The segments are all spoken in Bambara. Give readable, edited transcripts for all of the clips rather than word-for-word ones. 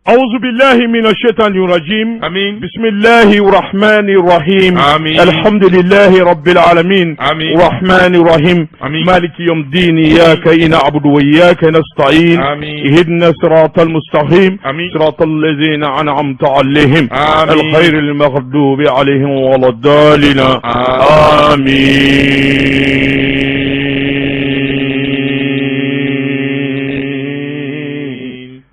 أعوذ بالله من الشيطان الرجيم. آمين. بسم الله الرحمن الرحيم. آمين. الحمد لله رب العالمين. آمين. الرحمن الرحيم. آمين. مالك يوم الدين، إياك نعبد وإياك نستعين. آمين. اهدنا الصراط المستقيم. آمين. صراط الذين أنعمت عليهم. آمين. الخير المغضوب عليهم ولا الضالين. آمين.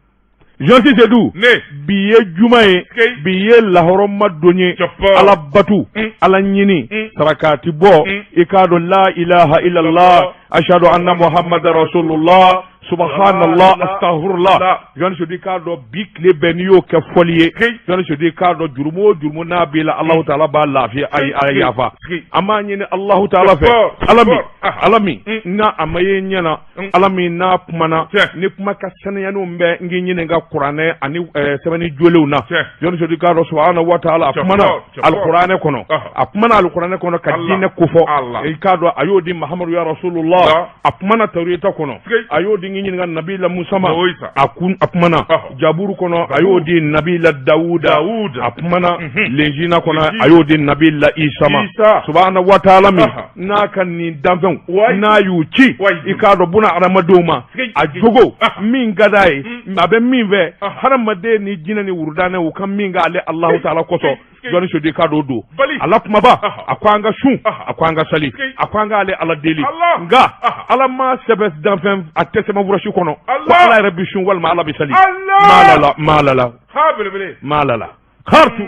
Jean Seydou, Ne. bi ye juma ye, Kei. bi ye lahɔrɔma don ye. Jɔpɔ. Ala batu, ala ɲini, sarakati bɔ, i k'a dɔn la ilaha illallah, Jɔpɔ. ashadu anna muhammad rasulullah, subhanallah, La. astaghfirullah. La. Jean Seydou, i k'a dɔn bi tile bɛɛ n'i y'o kɛ fɔli ye, Kei. Jean Seydou, i k'a dɔn jurumu o jurumu n'a b'i la, Alahu taala b'a lafiya, a yafa. Kei. An b'a ɲini Alahu taala fɛ, Jɔpɔ. Ala min, Jɔpɔ. Ah. Ala min n'a a ma ye ɲɛna, Ala min n'a kumana Tiɲɛ. ni kuma ka sanuyaniw bɛ n k'i ɲininka kuranɛ ani sɛbɛnni jolenw na. Tiɲɛ. Jɔnni Seydou, k'a dɔn subahana wa taala a Tiɲɛ. kumana Tiɲɛ. alikuranɛ kɔnɔ, a kumana alikuranɛ kɔnɔ ka Allah. diinɛ kofɔ, Allah. i k'a dɔn a y'o di Mahamadu ya Rasulullah. La. A kumana tawureta kɔnɔ, Tigɛ. a y'o di n k'i ɲininka nabila Musa ma. Moïse. A kun a kumana Jaburu kɔnɔ, a y'o di nabila Dawuda. Dawuda. A kumana Lenjina kɔnɔ, Linjila. a y'o di nabila Isa ma. Isa. Subahana wa taala min n'a ka nin danfɛnw Wayi. n'a y'u ci, Wayi. i k'a dɔn buna hadamadenw ma, Tigɛ. a jogo min ka d'a ye, a bɛ min fɛ, hadamaden ni jinɛ ni wurudanɛ u ka min k'ale Alahu taala kosɔn. Tigɛ. Jɔnni Seydou, i k'a dɔn o don Bali. ala kumaba, a ko an ka sun, a ko an ka sali, Tigɛ. a ko an k'ale Ala deli. Allah. Nka Ala ma sɛbɛn danfɛn, a tɛ sɛbɛn furasi kɔnɔ ko Allah. Ala yɛrɛ bi sun walima Ala bi sali. Allah. Malala malala Ha belebele. malala kartu.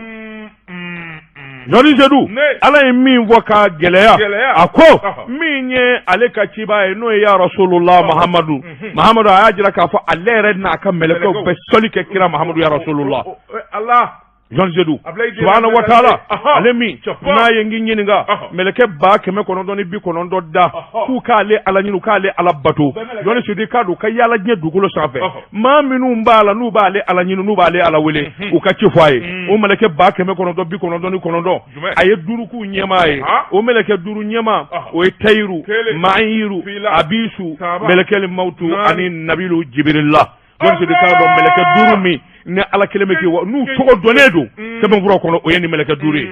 Jɔnni Seydou, Ne. Ala ye min fɔ k'a gɛlɛya, Gɛlɛya. a ko min ye ale ka ciba ye, n'o ye ya Rasulullah Mahamadu. Mahamadu, a y'a jira k'a fɔ ale yɛrɛ n'a ka mɛlɛkɛw Mɛlɛkɛw. bɛ sɔli kɛ kira Mahamadu ya Rasulullah. Oh, oh, Allah. Jɔnni Seydou, Ablaye Dieng, subahana wa taala, ale min Jɔpɔ. n'a ye n k'i ɲininka mɛlɛkɛ 999 da k'u k'ale Ala ɲini, u k'ale Ala bato. Bɛɛ mɛlɛkɛ. Jɔnni Seydou, k'a don ka yaala diɲɛ dugukolo sanfɛ, Ɔhɔ. maa minnu b'a la n'u b'ale Ala ɲini, n'u b'ale Ala wele, u ka ci fɔ a ye. O mɛlɛkɛ 999, Jumɛn? a ye duuru k'u ɲɛmaa ye. Han? O mɛlɛkɛ duuru ɲɛmaa, o ye Tayiru, Kelen. Mayiru, Fila. Abisu, Saba. mɛlɛkɛli mawutu Naani. ani Nabilu Jibirila. Jɔnni Seydou, k'a dɔn mɛlɛkɛ duuru min ni Ala kelen bɛ k'i wa n'u tɔgɔ dɔnnen don sɛbɛnfura kɔnɔ, o ye nin mɛlɛkɛ duuru ye.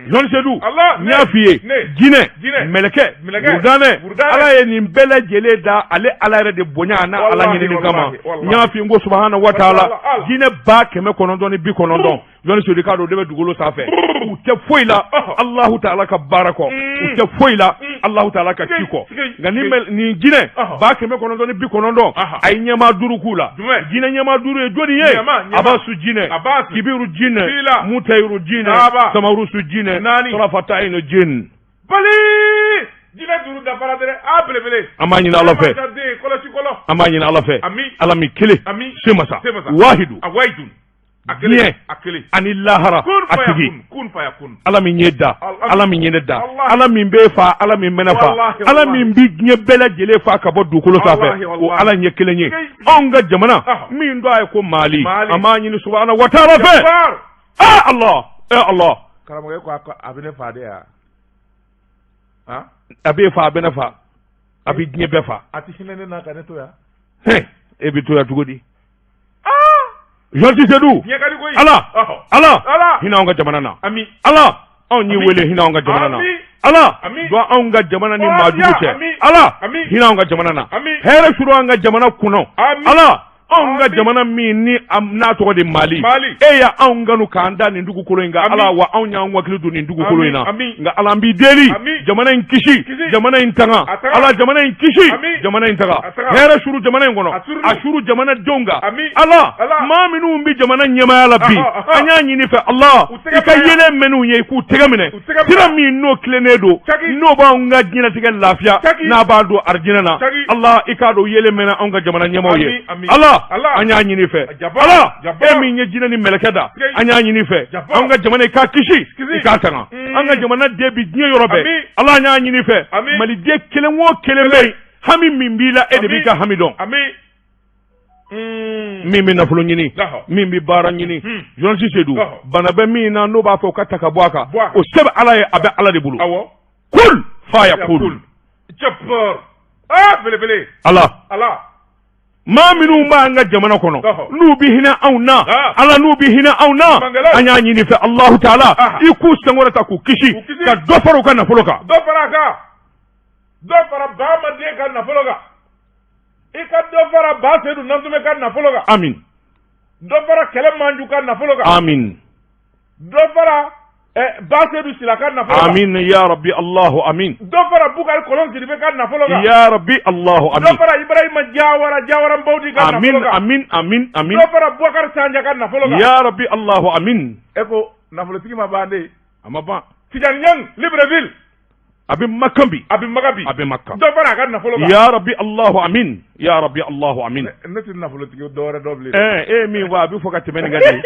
Jɔnni Seydou, Allah. n y'a f'i ye, Ne. jinɛ, Jinɛ. mɛlɛkɛ, Mɛlɛkɛ. wurudanɛ, Wurudanɛ. Ala ye nin bɛɛ lajɛlen da ale Ala yɛrɛ de bonya a n'a Ala Wallahi, ɲinini kama. wallahi, wallahi. N y'a f'i ye n ko subahana wa taala, Allah. jinɛ 999, Jɔnni Seydou, k'a dɔn o de bɛ dugukolo sanfɛ, u tɛ foyi la Alahu taala ka baara kɔ, u tɛ foyi la Alahu taala ka ci kɔ. Tigɛ, Nka ni tigɛ. nin jinɛ 999, a ye ɲɛmaa duuru k'u la. Jumɛn? Jinɛ ɲɛmaa duuru ye jɔnni ye? Ɲɛmaa, ɲɛmaa. Abasu jinɛ, Abasu. Kibiru jinɛ, Fila. Mutayiru jinɛ, Saba. Samarusu jinɛ, Naani. Sarafatayinu jin. Bali. Jinɛ duuru dafara dɛrɛ. A belebele. An b'a ɲini Ala fɛ. Den kɔlɔsi kɔlɔ. An b'a ɲini Ala fɛ. Ami. Ala min kelen, Ami. se masa, Se masa. wahidu, A wayidu. A kelen. diɲɛ A kelen. ani lahara Kun a faya tigi. kun. Kun faya kun. Ala min ye da, Ala- Ala min ye ne da, Wallahi. Ala min b'e fa, Ala min bɛ ne fa, Wallahi, Ala wallahi. min bi diɲɛ bɛɛ lajɛlen fa ka bɔ dugukolo sanfɛ, Wallahi, o wallahi. Ala ɲɛ kelen ye. Tigɛ. Anw ka jamana min dɔ a ye ko Mali, Mali. an b'a ɲini subahana wa taala fɛ. Jabbar. Ah Allah, eh Allah. Karamɔgɔ, e ko a bɛ ne fa de ya? Han? A b'e fa, a bɛ ne fa, a bɛ diɲɛ bɛɛ fa. A tɛ hinɛ ne na ka ne to yan. Hɛn, e bɛ to yan cogo di? Jɔnti Seydou, Diɲɛ ka di koyi. Ala, Ala, Ala. hinɛ anw ka jamana na. Ami. Ala, anw y'i Ami. wele, hinɛ anw ka jamana na. Ami. Ala, Ami. don anw ka jamana ni maa jugu cɛ. Ami. Ala, Ami. hinɛ anw ka jamana na. Ami. Hɛrɛ suru an ka jamana kɔnɔ. Ami. Ala, anw ka Ami. jamana min ni n'a tɔgɔ de Mali, Mali. e ya anw kanu k'an da nin dugukolo in kan. Ami. Ala wa, anw y'an wakili don nin dugukolo in na. Ami. Nka Ala, an b'i deli, Ami. jamana in kisi, Kisi. jamana in tanga. A tanga. Ala, jamana in kisi, Ami. jamana in tanga. A tanga. Hɛrɛ suru jamana in kɔnɔ, A suru. a suru jamanadenw kan. Ami. Ala, Ala. maa minnu bɛ jamana ɲɛmaaya la bi, an y'a ɲini fɛ Ala, U tɛgɛ i ka minɛ. yelen mɛn'u ye, i k'u tɛgɛ minɛ U tɛgɛ minɛ. sira min n'o tilennen don, Caki. n'o b'anw ka diɲɛlatigɛ lafiya, Caki. n'a b'an don arijinɛ na. Caki. Ala, i k'a dɔn yelen mɛnna anw ka jamana ɲɛmaaw ye. Ami, ami. Ala, Ala. an y'a ɲini fɛ. Jabbar. Ala, Jabbar. e min ye jinɛ ni mɛlɛkɛ da, Tigɛ. an y'a ɲini fɛ, Jabbar. anw ka jamana, i k'a kisi, Kisi. i k'a tanga. An ka jamana den bi diɲɛ yɔrɔ bɛɛ. Ami. Ala, an y'a ɲini fɛ, Ami. maliden kelen o kelen bɛ yen, hami min b'i la, e de b'i Ami. ka hami dɔn. Ami. Min bɛ nafolo ɲini, min bɛ baara ɲini, journaliste Seydou, bana bɛ min na n'o b'a fɔ ka ta ka bɔ a kan, Bɔ a kan. o se bɛ Ala ye, a bɛ Ala de bolo. Awɔ. Kul fa yakul. Jabbar. Ah belebele. Ala, Ala. Maa minnu b'an ka jamana kɔnɔ n'u bɛ hinɛ anw na ala n'u bɛ hinɛ anw na an y'a ɲini fɛ Alahu taala i k'u sankɔrɔta k'u kisi ka dɔ fara u ka nafolo kan dɔ fara a kan dɔ fara Bamaden ka nafolo kan i ka dɔ fara Ba Sedu Nantumɛ ka nafolo kan amin dɔ fara Kɛlɛ Manju ka nafolo kan amin dɔ fara Ba Sedu Sila ka nafolo kan amin ya rabbi Allahu amin dɔ fara Bukari Kolon Sidibe ka nafolo kan ya rabbi Allahu amin dɔ fara Ibrahima Jawara Jawara Bawdi ka nafolo kan amin amin amin dɔ fara Bubakari Sanja ka nafolo kan ya rabbi Allahu amin e ko nafolotigi ma ban de a ma ban Tijani Ɲang Libreville a bɛ Makan bi a bɛ Makan bi a bɛ Makan dɔ fara a ka nafolo kan ya rabbi Allahu amin ya rabbi Allahu amin ne tɛ nafolotigi dɔ wɛrɛ dɔn bilen ɛɛ e ye min fɔ a bɛ fɔ ka tɛmɛ nin kan de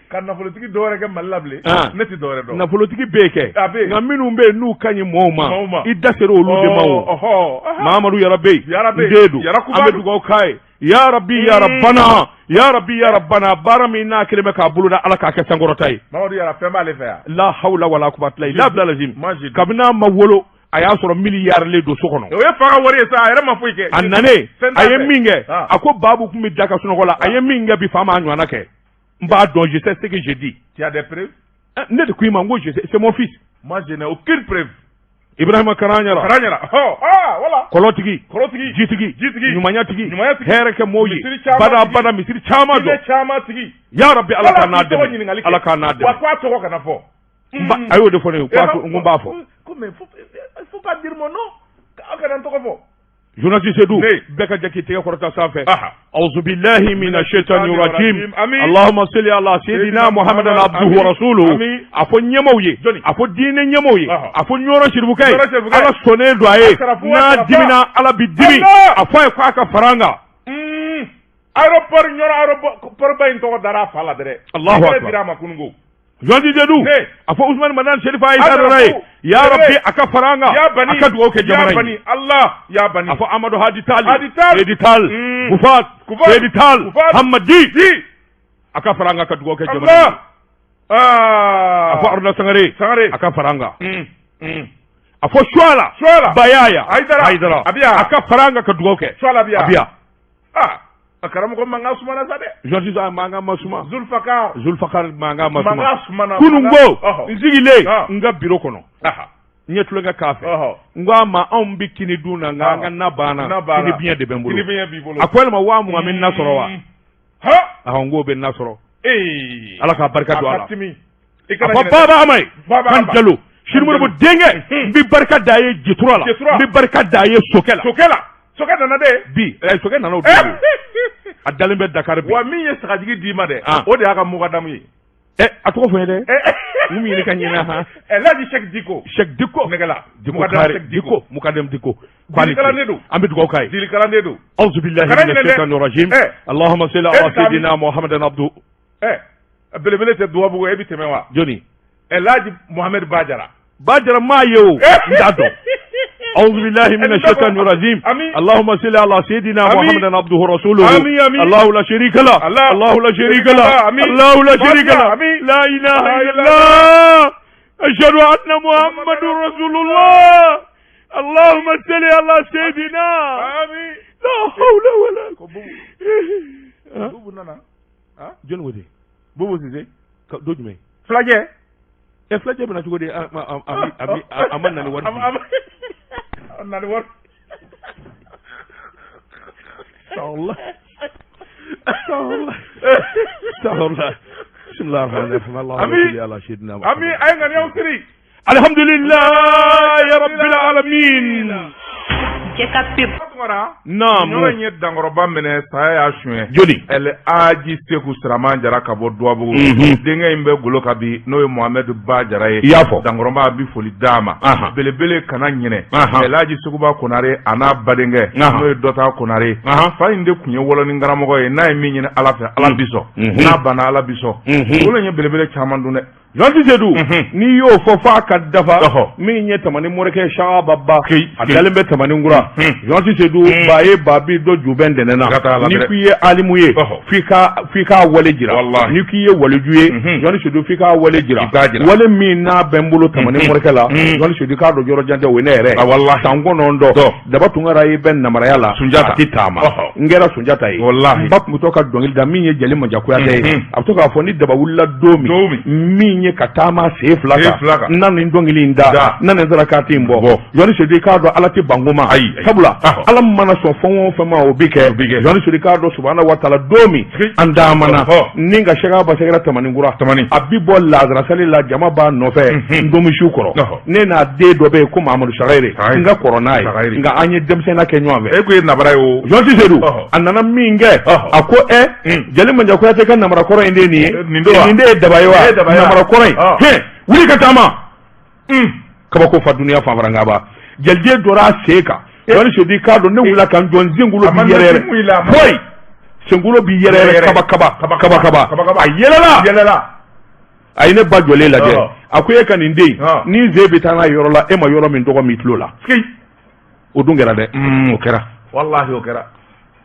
ka nafolotigi dɔ wɛrɛ kɛ Mali la bilen ne tɛ dɔ wɛrɛ dɔn nafolotigi bɛ yen kɛ a bɛ yen nka minnu bɛ yen n'u ka ɲi mɔɔw ma i da sera olu de ma o Mamadu Yara bɛ yen n den don an bɛ dugawu k'a ye ya rabbi ya rabbana ya rabbi ya rabbana baara min n'a kelen bɛ k'a boloda ala k'a kɛ sankɔrɔta ye Mamadu Yara fɛn b'ale fɛ yan la hawla wala quwwata illa billah lazim kabini a ma wolo a y'a sɔrɔ miliyarilen don so kɔnɔ o ye fa ka wari ye sa a yɛrɛ ma foyi kɛ a nanen a ye min kɛ a ko babu tun bɛ da ka sunɔgɔ la a ye min kɛ bi fa m'a ɲɔgɔnna kɛ n b'a dɔn je sais ce que je dis tu as des preuves ne de ko i ma n ko je sais c'est mon fils moi je n'ai aucune preuve Ibrahima Karanyara Karanyara ɔ ah voilà kɔlɔtigi kɔlɔtigi jitigi jitigi ɲumanyatigi ɲumanyatigi hɛrɛ kɛ mɔɔw ye misiri caman bada tigi. bada misiri caman jɔ diinɛ caman tigi ya rabbi ala k'a n'a k'i tɔgɔ dɛmɛ ɲininkali kɛ. ala k'a n'a wa dɛmɛ ko a tɔgɔ kana fɔ A y'o de fɔ ne ye ko n ko n b'a fɔ ko mais faut pas dire mon nom aw kana n tɔgɔ fɔ journaliste Seydou Ne. bɛɛ ka jɛ k'i tɛgɛ kɔrɔta sanfɛ Aha. أعوذ بالله من الشيطان الرجيم Amin. اللهم صل على سيدنا محمد عبده ورسوله Amin. a fɔ ɲɛmaw ye Jɔnni? a fɔ diinɛ ɲɛmaw ye Aha. a fɔ Ɲɔrɔ Siribuka ye Ɲɔrɔ Siribuka ye. Ala sɔnnen don a ye Asarafu, n'a asarafa. dimina Ala bi dimi Allah. a fɔ a ye k'a ka fara an kan Aéroport Ɲɔrɔ aéroport ba in tɔgɔ dara a fa la dɛrɛ Allahu Décret akbar. dira a ma kununko journaliste Seydou Ne. a fɔ Usumani Madani Serifa Ayidara ye Asarafu. ya Rabbi a ka fara an kan ya bani a ka dugawu kɛ jamana ya in ye bani Allah ya bani a fɔ Amadu Hadi Tali Hadi Tall. Seydi Tall Kufat Kufat. Seydi Tall Kufat. Hamadi di a ka fara an kan ka dugawu kɛ jamana in ye Allah ah a fɔ Aruna Sangare Sangare a ka fara an kan a fɔ Suala Suala. Bayaya Hayidara. Hayidara Abiya. a ka fara an kan ka dugawu kɛ Suala Abiya. Abiya ah a karamɔgɔ mankan sumana sa dɛ journaliste a mankan ma suma Zulfakar Zulfakar mankan ma suma mankan sumana kunun ko Ɔhɔ. n sigilen Ah. n ka bureau kɔnɔ Aha. n ye tulonkɛ k'a fɛ Ɔhɔ. n ko a ma anw bɛ kini dun na nka an ka na banna Na banna. kini biɲɛ de bɛ n bolo Kini biɲɛ b'i bolo a ko yalima 20,000 bɛ na sɔrɔ wa ha awɔ n k'o bɛ na sɔrɔ ee Ala k'a barika don a a la ka timi i a kana fɔ ɲinɛ dɛ. Baba Ama ye Baba kan Ama. Jalo Sini Modibo denkɛ n bɛ barika da a ye jitura la Jitura. n bɛ barika da a ye sokɛ la sokɛ la sokɛ nana de bi sokɛ nana o don a dalen bɛ Dakar bi wa min ye sagajigi d'i ma dɛ Ah. o de y'a ka mugadamu ye ɛ a tɔgɔ fɔ n ye dɛ n bɛ ɲini ka ɲinɛ han ɛ Laji Sɛki Diko Sɛki Diko nɛgɛla Diko Mukadamu Kare Sɛki Diko Mukadem Diko k'ale Dilikalanden don. an bɛ dugawu k'a ye dilikalanden don أعوذ بالله Kana من ɲinɛ dɛ. الشيطان الرجيم Eh. اللهم صل Eh, على Sami. سيدنا محمد عبده ɛ belebele tɛ duwabugu e bi tɛmɛ wa jɔni ɛ Laji Mohamed Bajara Bajara maa ye o n t'a dɔn أعوذ بالله من الشيطان الرجيم آمين. اللهم صل على سيدنا آمين. محمد عبده ورسوله آمين، آمين. الله لا شريك له الله. الله لا شريك له آمين. الله لا شريك له آمين. لا إله لا إلا إله الله أشهد أن محمد رسول الله اللهم صل على سيدنا Amin. لا حول ولا Ko Bubu قوة Bubu nana ah jɔnni ko ten Bubu Sise don jumɛn fulajɛ ɛ fulajɛ bɛna cogo di a ma na ni wari di. A ma na ni wari الله استغفر الله استغفر الله بسم الله الرحمن الرحيم اللهم آمين. صل على سيدنا محمد Ami a ye ŋaniyaw siri الحمد لله رب العالمين Cɛ ka pep Tunkara نعم ɲɔrɔ in ye dankɔrɔba minɛ saya y'a suɲɛ joli El Aji Seku Siraman Jara ka bɔ Duwabugu denkɛ in bɛ golo ka bi n'o ye Mohamed Ba Jara ye I y'a fɔ. dankɔrɔba bi foli d'a ma Ahan. belebele kana ɲinɛ Ahan. El Aji Seguba Konare a n'a badenkɛ Ahan. n'o ye Dɔta Konare Ahan. fa in de tun ye wɔlɔni karamɔgɔ ye n'a ye min ɲini Ala fɛ Ala bi sɔn n'a banna Ala bi sɔn golo in ye belebele caman dun dɛ Journaliste Seydou n'i y'o fɔ f'a ka dafa min ye Tamani morikɛ Saba Ba a dalen bɛ Tamaninkura journaliste Seydou ba ye ba bi dɔ ju bɛ ntɛnɛn na n'i k'i ye alimu ye f'i k'a wale jira n'i k'i ye waliju ye journaliste Seydou f'i k'a wale jira wale min n'a bɛ n bolo Tamani morikɛ la journaliste Seydou k'a dɔn yɔrɔ jan tɛ o ye ne yɛrɛ san 9 Daba Tunkara i bɛ namaraya la Sunjata a tɛ taama n kɛra Sunjata ye Walahi. n ba tun bɛ to ka dɔnkili da min ye jeli Manja Kuyatɛ ye a bɛ to k'a fɔ ni daba wulila don min min ye ka taama sen fila Sen fila kan n na nin dɔnkili in da Da. n na nin sarakati in bɔ Journaliste Seydou i k'a dɔn Ala tɛ ban ko ma Ayi, ayi. sabula Ɔhɔ. Ala mana sɔn fɛn o fɛn ma o bɛ kɛ O bɛ kɛ. Journaliste Seydou i k'a dɔn subahana wa taala don min an taamana Ɔhɔ. ni ka Sɛki Aba sɛgɛrɛ Tamaninkura Tamani. a bi bɔ lazarasali la jama b'a nɔfɛ ntomisiw kɔrɔ Ɔhɔ. ne n'a den dɔ bɛ yen ko Mamadu Sagayiri Sagayiri. n ka kɔrɔ n'a ye Sagayiri. nka an ye denmisɛnninya kɛ ɲɔgɔn fɛ E ko ye nabara ye o. Journaliste Seydou Ɔhɔ. a nana min kɛ Ɔhɔ. a ko ɛ jeli Manja Kuyatɛ ka namara kɔrɔ in de ye nin ye Nin don wa? nin de ye daba ye wa Nin ye daba ye wa? namara kɔrɔ in Ɔ. hɛn wuli ka taama kabako fa duniya fanfarankaba jeliden jɔra a sen kan Journaliste Seydou i k'a dɔn ne wulila ka n jɔ n senkolo A ma bi yɛrɛ nasi mun i la, a yɛrɛ ma- foyi senkolo bi yɛrɛ yɛrɛ Yɛrɛ. kaba kaba Kaba kaba kaba. kaba Kaba kaba. a yɛlɛla Yɛlɛla. a ye ne ba jɔlen lajɛ Ɔhɔ. a ko e ka nin den Ɔn. ni ze bɛ taa n'a ye yɔrɔ la e ma yɔrɔ min tɔgɔ m'i tulo la o dun kɛra dɛ O kɛra. Walahi o kɛra.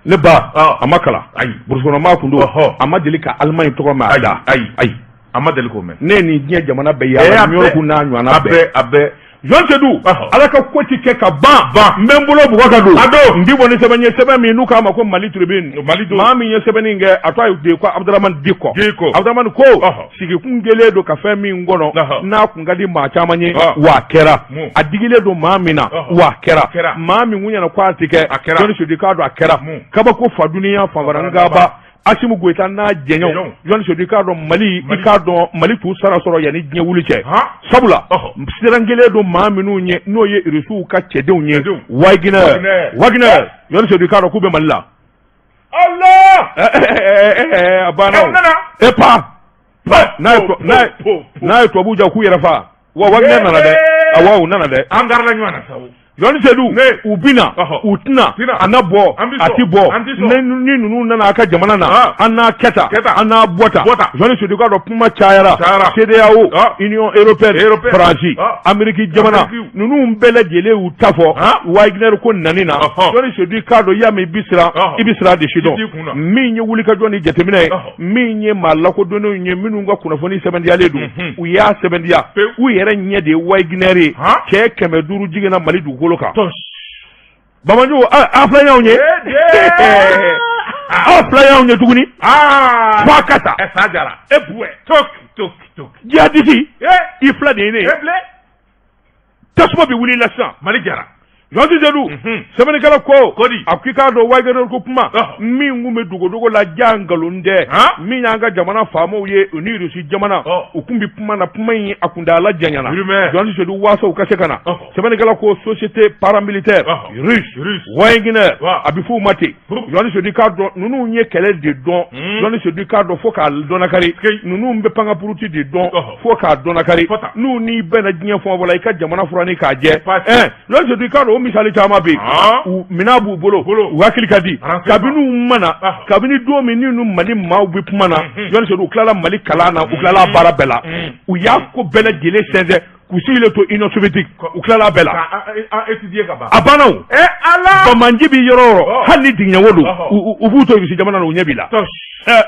ne ba Ɔn. a ma kalan Ayi. burusikɔnɔmaa kun don Ɔhɔ. a ma deli ka Alimaɲi tɔgɔ mɛn a da Ayi. ayi A ma deli k'o mɛn. ne ye nin diɲɛ jamana bɛɛ Eh, yaala a New York bɛɛ. n'a ɲɔgɔnna A bɛɛ bɛɛ a bɛɛ. Journaliste Seydou Ɔhɔ. ala ka ko ti kɛ ka ban Ban. n bɛ n bolo bugɔ ka don A don. n ti bɔ ni sɛbɛn ye sɛbɛn min n'u k'a ma ko Mali Tribune Mali don. maa min ye sɛbɛnni kɛ a tɔgɔ ye de ko Abdramane Dicko Dicko. Abdramane ko Ɔhɔ. sigikun kɛlen don ka fɛn min kɔnɔ Ɔhɔ. n'a kun ka di maa caman ye Ɔ. wa a kɛra Mun. a digilen don maa min na Ɔhɔ. wa a kɛra Kɛra. maa min kun ɲɛna ko a ti kɛ A kɛra. Journaliste Seydou k'a dɔn a kɛra Mun. kabako fa duniya fanfarankaba Assimi Goïta n'a jɛɲɔgɔnw Jɛɲɔgɔnw. Journaliste Seydou k'a dɔn Mali i Mali. k'a dɔn Mali t'u sara sɔrɔ yanni diɲɛ wuli cɛ Han. sabula Ɔhɔ. siran kelen don maa minnu ye n'o ye irisiw ka cɛdenw ye Cɛdenw. Wagner Wagner. Wagner Journaliste Seydou k'a dɔn k'u bɛ Mali la Allah. A banna Ɛ, u nana. e pa n'a ye Po, n'a ye po, po. n'a ye tubabuw ja k'u yɛrɛ fa wa Wagner nana dɛ awɔ u nana dɛ An garila ɲɔgɔn na sa o. Journaliste Seydou Ne. u bɛ na Ɔhɔ. u tɛna Tɛna. a na bɔ An bi a sɔn. ti bɔ An ti sɔn. ni ninnu nana a ka jamana na Ah. an n'a kɛ tan Kɛ tan. an n'a bɔ tan Bɔ tan. Journaliste Seydou k'a dɔn kuma cayara Cayara. CEDEAO Ah. Union européenne Européenne. Faransi Ah. Amérique jamana Amérique. ninnu bɛɛ lajɛlen y'u ta fɔ Ah. Wagner ko nani na Ɔhɔ. Journaliste Seydou k'a dɔn i y'a mɛn i bi siran Ɔhɔ. i bi siran de si I t'i kun na. dɔn min ye wulikajɔ ni jateminɛ ye Ɔhɔ. min ye maa lakodɔnnenw ye minnu ka kunnafoni sɛbɛntiyalen don Mhm. u y'a sɛbɛntiya Pewu. u yɛrɛ ɲɛ de ye Wagner ye Han. cɛ 500 jiginna Mali dugukolo kan Tos. Bamanju a filɛ y'anw ye Eh, aw filɛ y'anw ye tuguni Aa. f'a ka ta Ɛ sa jara. E buwɛ. Tok tok tok. jihadisi Eh. i filɛ de ye ne ye E bilen. tasuma bɛ wuli i la sisan Mali jara. Journaliste Seydou Mhm. sɛbɛnnikɛla ko Ko di? a ko i k'a dɔn Wagner ko kuma Ɔhɔ. min kun bɛ dogodogo la ja nkalon tɛ Han? min y'an ka jamana faamaw ye u ni Irisi jamana Ɔ. u kun bɛ kuma na kuma in a kuntaala janyana Rumeur. Journaliste Seydou waasa u ka se ka na Ɔhɔ. sɛbɛnnikɛla ko société paramilitaire Ɔhɔ. russe Russe. Wagner Wa. a bɛ f'u ma ten Hup. Journaliste Seydou k'a dɔn ninnu ye kɛlɛ de dɔn Mm. Journaliste Seydou k'a dɔn fo k'a dɔnnakari Sikeyi. ninnu bɛ pankapuruti de dɔn Ɔhɔ. fo k'a dɔnnakari Fɔ tan. n'u n'i bɛnna diɲɛ fɛn o fɛn la i ka jamana furanni k'a jɛ Pasi. ɛ Journaliste Seydou k'a dɔn o misali caman bɛ yen Han. u minɛn b'u bolo Bolo. u hakili ka di Renseignement. kabini u mana Ah. kabini don min ni nu Mali maaw bɛ kuma na Mhm. Journaliste Seydou u tilala Mali kalan na u tilala baara bɛɛ la Mhm. u y'a ko bɛɛ lajɛlen sɛnsɛn k'u sigilen to Union soviétique u tilala bɛɛ la Ka an étudier ka ban. a banna o Eh Ala. bamanji bi yɔrɔ o yɔrɔ Ɔ. hali ni digiɲɛwo don Ɔhɔ. u b'u to Irisi jamana na u ɲɛ b'i la Tos. Ɛ,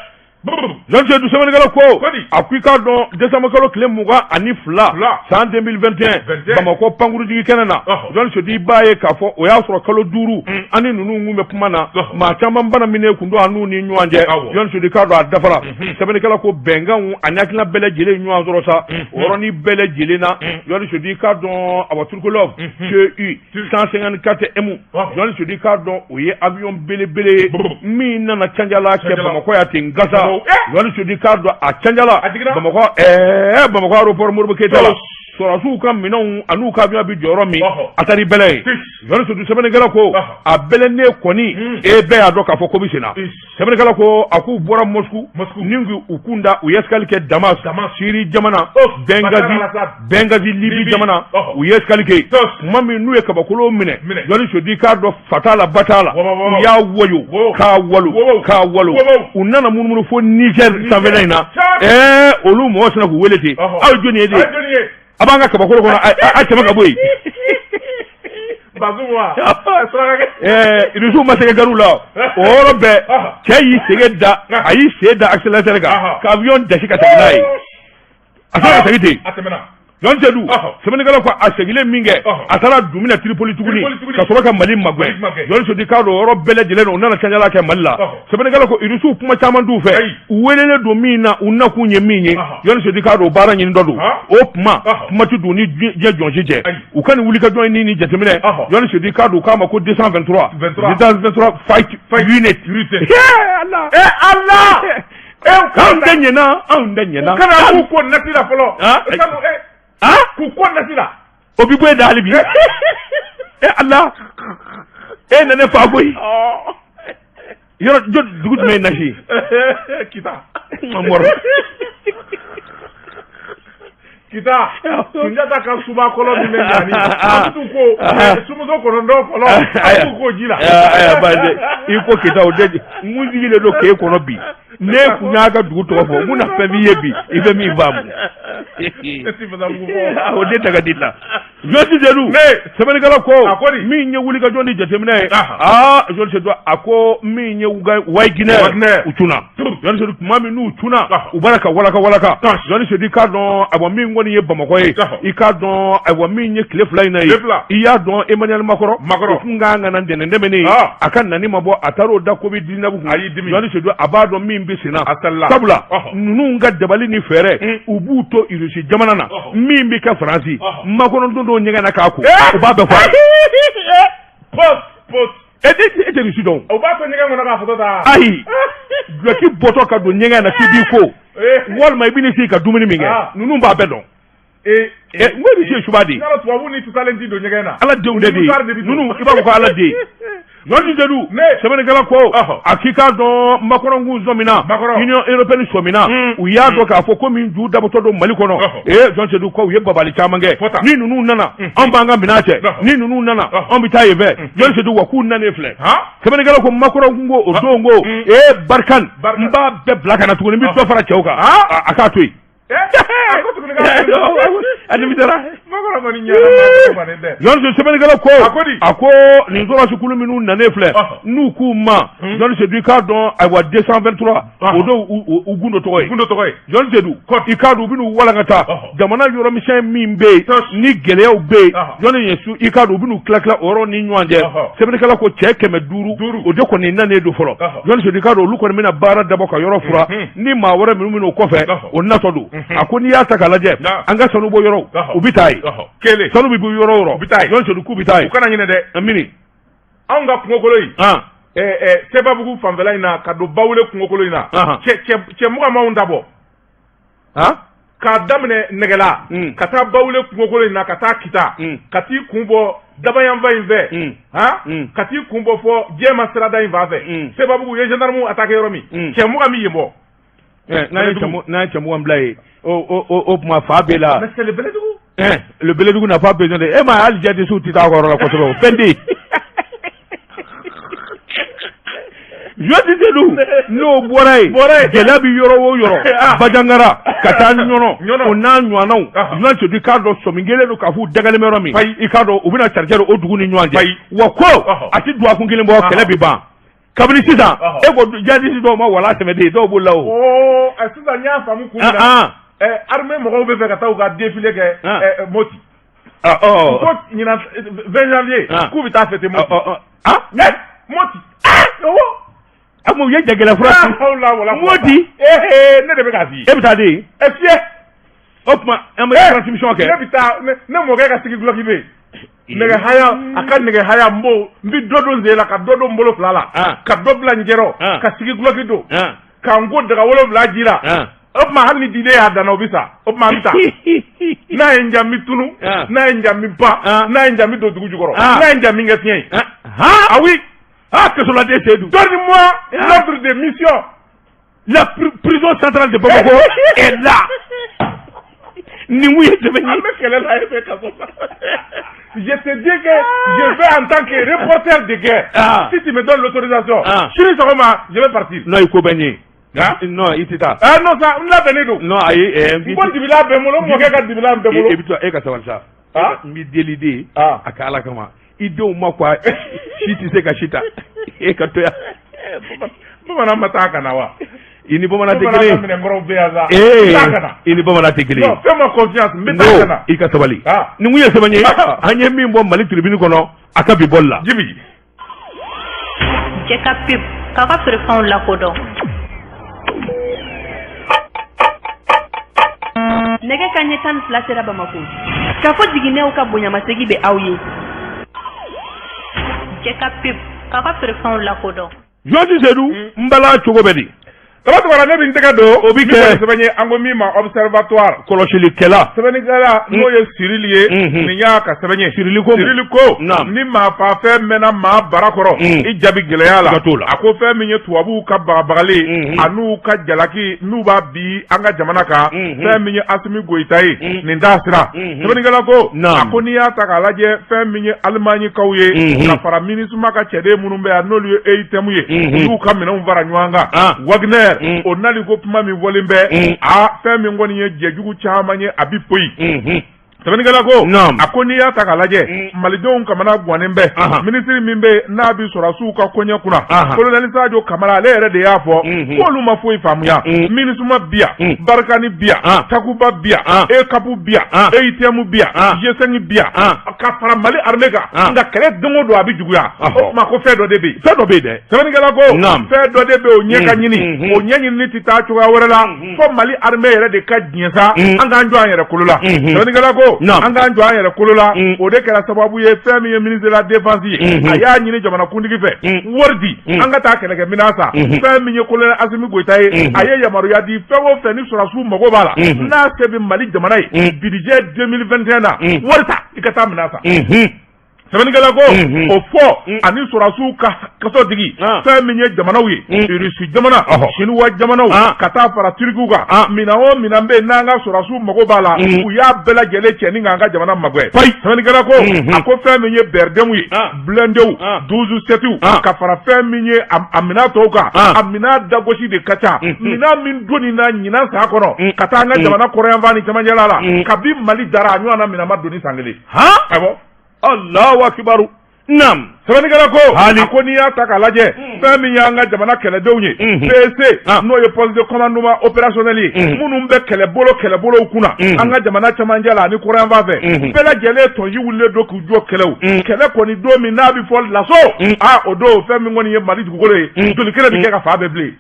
Brr. Journaliste Seydou sɛbɛnnikɛla ko Ko di? a ko i k'a dɔn décembre kalo tile 22 Fila. san 2021 21. Bamakɔ pankurujigi kɛnɛ na Ɔhɔ. Journaliste Seydou i b'a ye k'a fɔ o y'a sɔrɔ kalo 5 Mm. an ni ninnu kun bɛ kuma na Ɔhɔ. maa caman bana minɛ kun don an n'u ni ɲɔgɔn cɛ Awɔ. Journaliste Seydou k'a dɔn a dafara Mhm. sɛbɛnnikɛla ko bɛnkanw ani hakilina bɛɛ lajɛlen ye ɲɔgɔn sɔrɔ sa Mhm. o yɔrɔnin bɛɛ lajɛlen na Mm. Journaliste Seydou i k'a dɔn awa Tupolev Mhm. TU 154 M Ɔhɔ. Journaliste Seydou i k'a dɔn o ye avion belebele ye Brr. min nana canjala kɛ Canjala. Bamakɔ yan ten gasa Eh! Journaliste Seydou k'a dɔn a canjala A jiginna? Bamakɔ Bamakɔ aéroport Modibo Keyita la Tos. Sɔrɔdasiw ka minɛnw an'u ka avion bɛ jɔ yɔrɔ min, a taara i bɛlɛn yen. Jɔni Sedu, sɛbɛnnikɛla ko a bɛlɛnnen kɔni, e bɛɛ y'a dɔn k'a fɔ ko bɛ senna. Sɛbɛnnikɛla ko a k'u bɔra Moscou ni k'u kun da, u ye escale kɛ Damas, Syrie jamana, Benghazi, Benghazi Libye jamana, u ye escale kɛ yen. Tuma min n'u ye kabakolo minɛ, Jɔni Sedu, i k'a dɔn fa t'a la, ba t'a la, u y'a wayo k'a walo k'a walo, u nana munumunu fo Niger sanfɛla in na. Ɛɛ, olu mɔgɔ sina k'u wele ten: aw ye jɔni ye de? A b'an ka kabakolo kɔnɔ, a tɛmɛ ka bɔ yen. Irisiw ma se gariw la o yɔrɔ bɛɛ. Cɛ y'i sɛgɛ da, a y'i sen da accélérateur kan ka avion dasi ka segin n'a ye. A sera ka segin ten. Jɔn Sedu, sɛbɛnnikɛla ko a seginnen min kɛ, a taara dumina Tripoli tuguni ka sɔrɔ ka Mali magɛn. Jɔn Sedu, k'a dɔn o yɔrɔ bɛɛ lajɛlen u nana kaɲala kɛ Mali la. Sɛbɛnnikɛla ko Irisiw kuma caman t'u fɛ, u welelen don min na, u nakun ye min ye, Jɔn Sedu, k'a dɔn baara ɲini dɔ don. O kuma kuma tɛ don ni diɲɛ jɔn si cɛ. U ka nin wulikajɔ in ni jateminɛ, Jɔn Sedu, k'a dɔn u k'a ma ko 223 223 fight unit. Ala, Ala! Anw tɛ ɲɛna, anw tɛ ɲɛna. Kana k'u ko nati la fɔlɔ. K'u ko nati la. O bi bɔ e da hali bi. E Ala, e na ne fa koyi. Yɔrɔ dugu jumɛn ye nasi? Kita. Mɔrɔ. Kita, Sunjata ka suba kɔlɔn min bɛ ɲani, an bɛ t'u ko sumuso 9 fɔlɔ, an bɛ t'u ko ji la. Ayiwa, baasi i ko Kita, o tɛ n kun sigilen don k'e kɔnɔ bi. Ne kun y'a ka dugu tɔgɔ fɔ, n kun na fɛn f'i ye bi, i bɛ min faamu. O de ta ka di la. Jɔsi Sedu, sɛbɛnnikɛla ko min ye wulikajɔ ni jateminɛ ye, aa Jɔsi Sedu, a ko min ye Wagner, u cunna. Jɔsi Sedu, tuma min n'u cunna, u b'a la ka walaka walaka. Jɔsi Sedu, i k'a dɔn, ayiwa, min kɔni ye Bamakɔ ye, i k'a dɔn, ayiwa, min ye tile 2 in na ye, i y'a dɔn Emmanuel Macron, o kun kan ka na ntɛnɛn tɛmɛnen, a ka nani ma bɔ, a taara o da Covid 19 kun. Jɔsi Sedu, a b'a dɔn min bɛ senna, sabula ninnu ka dabali ni fɛɛrɛ, u b'u to Irisi jamana na, min bɛ kɛ Faransi, Macron don dɔw ɲɛgɛn na k'a ko, u b'a bɛɛ fɔ a ye. E tɛ Irisi dɔn. O b'a to ɲɛgɛn kɔnɔ k'a photo ta. Ayi, dulɔki bɔtɔ ka don ɲɛgɛn na k'i b'i ko, walima i bɛn'i sigi ka dumuni min kɛ, ninnu b'a bɛɛ dɔn. N ko Irisi ye suba de ye. Tubabu ni tutalen ti don ɲɛgɛn na. Ala denw de bɛ yen ninnu, i b'a fɔ ko ala den. Jɔsi Sedu, sɛbɛnnikɛla ko a k'i k'a dɔn Macron kun sɔmina, Union européenne sɔmina, u y'a dɔn k'a fɔ ko min ju dabɔtɔ don Mali kɔnɔ. Ee Jɔsi Sedu, ko u ye babali caman kɛ. Ni ninnu nana, anw b'an ka minɛn cɛ. Ni ninnu nana, anw bɛ taa yen fɛ. Jɔsi Sedu, wa k'u nanen filɛ. Sɛbɛnnikɛla ko Macron kun ko o don ko ee Barkhane, n b'a bɛɛ bila ka na tuguni, n bɛ dɔ fara cɛw kan, a k'a to yen. A nimisara. Jɔsi, sɛbɛnnikɛla ko a ko nin sɔrɔdasikulu minnu nanen filɛ, n'u k'u ma, Jɔsi Sedu, i k'a dɔn, ayiwa, 223, o don u gundo tɔgɔ ye. Jɔsi Sedu, i k'a dɔn u bɛn'u walankata jamana yɔrɔmisɛn min bɛ yen ni gɛlɛyaw bɛ yen, Jɔni ye su, i k'a dɔn u bɛn'u tila tila o yɔrɔ ni ɲɔgɔn cɛ. Sɛbɛnnikɛla ko cɛ 500, o de kɔni nanen don fɔlɔ. Jɔni Sedu, i k'a dɔn olu kɔni bɛna baara dabɔ ka yɔrɔ furan, ni maa wɛrɛ minnu bɛ o kɔfɛ, o natɔ don. A ko n'i y'a ta k'a lajɛ, an ka sanu bɔ yɔrɔw, u bɛ taa yen. Sanu bɛ bɔ yɔrɔ o yɔrɔ, u bɛ taa yen. Jɔni Sedu k'u bɛ taa yen. U kana ɲinɛ dɛ. Mini. Anw ka kungokolo in, Sebabugu fanfɛla in na, ka don Bawule kungokolo in na, cɛ 20 m'anw ta bɔ. K'a daminɛ Nɛgɛla ka taa Bawule kungokolo in na, ka taa Kita, ka t'i kun bɔ Dabayanfa in fɛ, ka t'i kun bɔ fɔ Jɛma sirada in fan fɛ, Sebabugu ye gendarme attaqué yɔrɔ min, cɛ 20 min yen bɔ. N'a ye cɛ 20 bila yen, o tuma fa b'e la. Mais c'est le Bɛlɛdugu. Le Bɛlɛdugu n'a pas besoin de e ma, hali jihadistes tɛ taa yɔrɔ la kosɛbɛ, o fɛn tɛ yen. Jɔsi Sedu, n'o bɔra yen, gɛlɛya bɛ yɔrɔ o yɔrɔ, Bajangara ka taa Ɲɔnɔ, o n'a ɲɔgɔnnaw, Jɔsi Sedu, k'a dɔn sɔmi kelen don k'a fɔ u dagalen bɛ yɔrɔ min, i k'a dɔn u bɛna cari o dugu ni ɲɔgɔn cɛ, wa ko a tɛ dɔgɔkun kelen bɔ, kɛlɛ bɛ ban. Kabini sisan, e ko jihadiste dɔw ma wala tɛmɛ de, dɔw b'o la o. Sisan n y'a faamu kun min na, armée mɔgɔw bɛ fɛ ka taa u ka défilé kɛ Moti. Ko ɲinan 20 janvier k'u bɛ taa fêter Moti. Moti. A u ye jagɛlɛya fura. Moti. Ne de bɛ k'a f'i ye. E bɛ taa de yen. Fiyɛ. O tuma an bɛ transmission kɛ. Ne bɛ taa, ne mɔkɛ ka sigi gulɔki bɛ yen. Nɛgɛ haya, a ka nɛgɛ haya, n b'o, n bɛ dɔ don sen la, ka dɔ don n bolo fila la, ka dɔ bila n jɛrɔ, ka sigi gulɔki don, ka n ko daga 7 ji la. O tuma hali ni diden y'a danna, o bɛ sa. O tuma an bɛ taa. N'a ye n diya n bɛ tunu, n'a ye n diya n bɛ pan, n'a ye n diya n bɛ don dugu jukɔrɔ, n'a ye n diya n bɛ kɛ fiɲɛ ye. Ah oui. Ah, kasoladen Seydou. Donne-moi l'ordre de mission. La prison centrale de Bamako est là. Nin mun ye sɛbɛn ye? An bɛ kɛlɛ la, e bɛ kaso la. Je te dis que je vais en tant que reporter de guerre. Ah. Si tu me donnes l'autorisation, Ah. sini sɔgɔma, je vais partir. Non, i ko bɛ n ye. Ah. Non, i tɛ taa. Ah non, ça, n labɛnnen don. Non, ayi, N ko dibilan bɛ n bolo, n mɔkɛ ka dibilan bɛ n bolo. E bɛ to e ka sabali sa. Ah. N b'i deli de. Ah. A ka Ala kama. I denw ma quoi, si tɛ se ka si ta. E ka to yan. Bamanan ma taa ka na wa? I ni bamanan tɛ Bamanan kelen ka minɛnkɔrɔw bɛ yan sa. Ee, N t'a ka na. i ni bamanan tɛ kelen ye. Non, fais-moi confiance, n bɛ taa ka na. I ka sabali. Ah. Nin kun ye sɛbɛn ye. Ah. An ye min bɔ Mali tribune kɔnɔ, a ka bi bɔli la. Jibi. Jɛ ka pub k'a ka feerefɛnw lakodɔn. Nɛgɛ ka ɲɛ 12 sera Bamakɔ. K'a fɔ jiginɛw ka bonyamasegi bɛ aw ye. Jɛ ka pub k'a ka feerefɛnw lakodɔn. Journaliste Seydou, n bala cogo bɛ di? Daba Tunkara, ne bɛ n tɛgɛ don. O bi kɛ. Min kɔni sɛbɛn ye, an ko min ma Observatoire. Kɔlɔsilikɛla. Sɛbɛnnikɛla n'o ye Cyril ye. Nin y'a ka sɛbɛn ye. Cyril ko mun? Cyril ko. Naam. Ni maa faafɛn mɛnna maa bara kɔrɔ. I jaabi gɛlɛya la. Siga t'o la. A ko fɛn min ye tubabuw ka bagabagali. An'u ka jalaki n'u b'a bi an ka jamana kan. Fɛn min ye Asimi Goyita ye. Nin t'a sira. Sɛbɛnnikɛla ko. Naam. A ko n'i y'a ta k'a lajɛ fɛn min ye Alimaɲikaw ye. Ka fara MINUSMA ka cɛden minnu bɛ yan n'olu ye EUTM ye. U y'u ka minɛnw fara ɲɔgɔn kan. Wagner. O nali ko kuma min fɔlen bɛ, a fɛn min kɔni ye jɛjugu caman ye, a bi poyi. Sɛbɛnnikɛla ko. Naam. A ko n'i y'a ta k'a lajɛ, malidenw kamana gannen bɛ. Minisiri min bɛ yen n'a bɛ sɔrɔdasiw ka koɲɛ kunna, colonel Sadio Kamara, ale yɛrɛ de y'a fɔ k'olu ma foyi faamuya. MINUSMA bi yan, Barkhane bi yan, Takuba bi yan, EUCAP bi yan, EUTM bi yan, G5 bi yan, ka fara Mali armée kan, nka kɛlɛ don o don a bɛ juguya. O tuma ko fɛn dɔ de bɛ yen. Fɛn dɔ bɛ yen dɛ. Sɛbɛnnikɛla ko. Naam. Fɛn dɔ de bɛ yen, o ɲɛ ka ɲini. O ɲɛɲinini tɛ taa cogoya wɛrɛ la fo Mali armée yɛrɛ de ka diɲɛ sa, an k'an jɔ an yɛrɛ kolo la. Sɛbɛnnikɛla ko. Naam. An k'an jɔ an yɛrɛ kolo la, o de kɛra sababu ye fɛn min ye ministre de la défense ye, a y'a ɲini jamanakuntigi fɛ wari di, an ka taa kɛlɛkɛminɛn san. Fɛn min ye colonel Asimi Goyita ye, a ye yamaruya di, fɛn o fɛn ni sɔrɔdasiw mago b'a la, n'a se bɛ Mali jamana ye, budget 2021 na, wari ta i ka taa minɛn san. Sɛbɛnnikɛla ko. O fɔ ani sɔrɔdasiw ka kaso digi fɛn min ye jamanaw ye, Irisi jamana, Siniwa jamanaw, ka taa fara Turikiw kan, minɛn o minɛn bɛ yen n'an ka sɔrɔdasiw mago b'a la, u y'a bɛɛ lajɛlen cɛ ni k'an ka jamana magɛn. Sɛbɛnnikɛla ko. A ko fɛn min ye Bɛrɛdenw ye, blindéw, 12 7iw, ka fara fɛn min ye a minɛn tɔw kan, a minɛn dagosi de ka ca. Minɛn min donni na ɲinan san kɔnɔ ka taa an ka jamana kɔrɔyanfan ni cɛmancɛla la, kabi Mali dara, a ɲɔgɔn na minɛn ma donni san kelen. Awɔ. Allahu akibaru. Naam. Sɛbɛnnikɛla ko. Hali. A ko n'i y'a ta k'a lajɛ, fɛn min y'an ka jamana kɛlɛdenw ye, PSC, n'o ye poste de commandement opérationnel ye, minnu bɛ kɛlɛbolo kɛlɛbolow kunna an ka jamana cɛmancɛ la ani kɔrɔyanfan fɛ, bɛɛ lajɛlen tɔnji wulilen don k'u jɔ kɛlɛw kɛlɛ kɔni. Don min n'a bɛ fɔ laso, a o don, fɛn min kɔni ye Mali dugukolo ye, joli kɛlɛ bɛ kɛ ka fa bɛɛ bilen.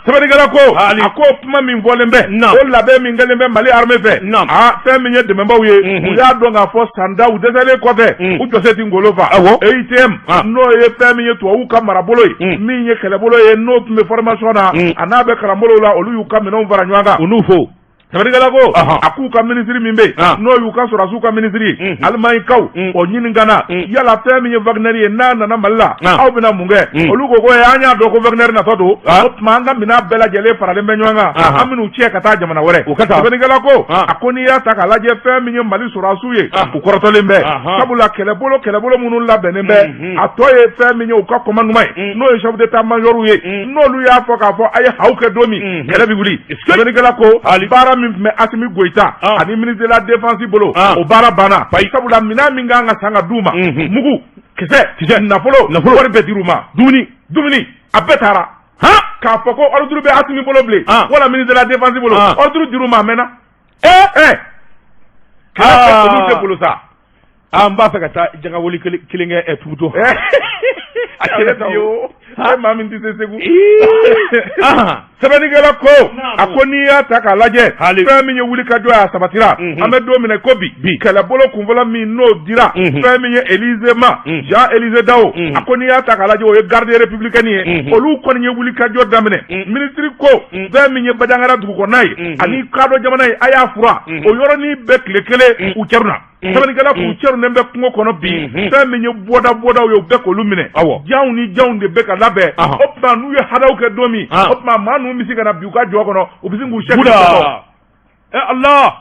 Sɛbɛnnikɛla ko. Hali. A ko kuma min fɔlen bɛ, Naam. o labɛn min kɛlen bɛ Mali armée fɛ, Naam. a fɛn min ye dɛmɛbaw ye, u y'a dɔn k'a fɔ sanda u dɛsɛlen kɔfɛ, u jɔse ti ngolo fa. EUTM, n'o ye fɛn min ye tubabuw ka marabolo ye, min ye kɛlɛbolo ye, n'o tun bɛ formation na, a n'a bɛ kalanbolow la, olu y'u ka minɛnw fara ɲɔgɔn kan. U n'u fo. Sɛbɛnnikɛla ko. A k'u ka minisiri min bɛ yen, n'o y'u ka sɔrɔdasiw ka minisiri ye, Alimaɲikaw o ɲininka yala fɛn min ye Wagner ye, n'a nana Mali la, aw bɛna mun kɛ? Olu ko an y'a dɔn ko Wagner natɔ don, o tuma an ka minɛn bɛɛ lajɛlen faralen bɛ ɲɔgɔn kan, an bɛn'u cɛ ka taa jamana wɛrɛ. U ka taa. Sɛbɛnnikɛla ko. A ko n'i y'a ta k'a lajɛ, fɛn min ye Mali sɔrɔdasiw ye, u kɔrɔtɔlen bɛ, sabula kɛlɛbolo kɛlɛbolo minnu labɛnnen bɛ, a tɔ ye fɛn min ye u ka commandement ye, n'o ye chef d'état major ye, n'olu y'a fɔ k'a fɔ a ye haw kɛ don min, kɛlɛ bɛ wuli. Sɛbɛnnikɛla ko baara min tun bɛ Asimi Goyita ani ministre de la défense bolo, o baara banna, sabula minɛn min kan ka san ka d'u ma, mugu, kisɛ kisɛ, nafolo nafolo, wari bɛɛ dir'u ma. Dumuni. Dumuni, a bɛɛ taara. K'a fɔ ko ordre bɛ Asimi bolo bilen wala ministre de la défense bolo, ordre dir'u ma a mɛnna. Kɛlɛ tɛ olu de bolo sa. An b'a fɛ ka taa jangawuli kelen kɛ Tubuto. A kɛlɛ ta o. E maa min tɛ se Segu. Sɛbɛnnikɛla ko a ko n'i y'a ta k'a lajɛ fɛn min ye wulikajɔ ye a sabatira an bɛ don min na ko bi kɛlɛbolo kunfɔlɔ min n'o dira fɛn min ye Élysée ma Jean Élysée Dao a ko n'i y'a ta k'a lajɛ o ye garde républicaine ye olu kɔni ye wulikajɔ daminɛ minisiri ko fɛn min ye Bandiagara dugu kɔnɔna ye ani kadɔ jamana ye a y'a furan o yɔrɔnin bɛɛ tile kelen u cɛruna sɛbɛnnikɛla k'u cɛrunnen bɛ kungo kɔnɔ bi fɛn min ye bɔda bɔdaw ye u bɛ k'olu minɛ janw ni janw de bɛ ka labɛn o tuma n'u ye hadaw kɛ don min o tuma maa ninnu bɛ se ka na bin u ka jɔ kɔnɔ u bɛ sin k'u sɛ ala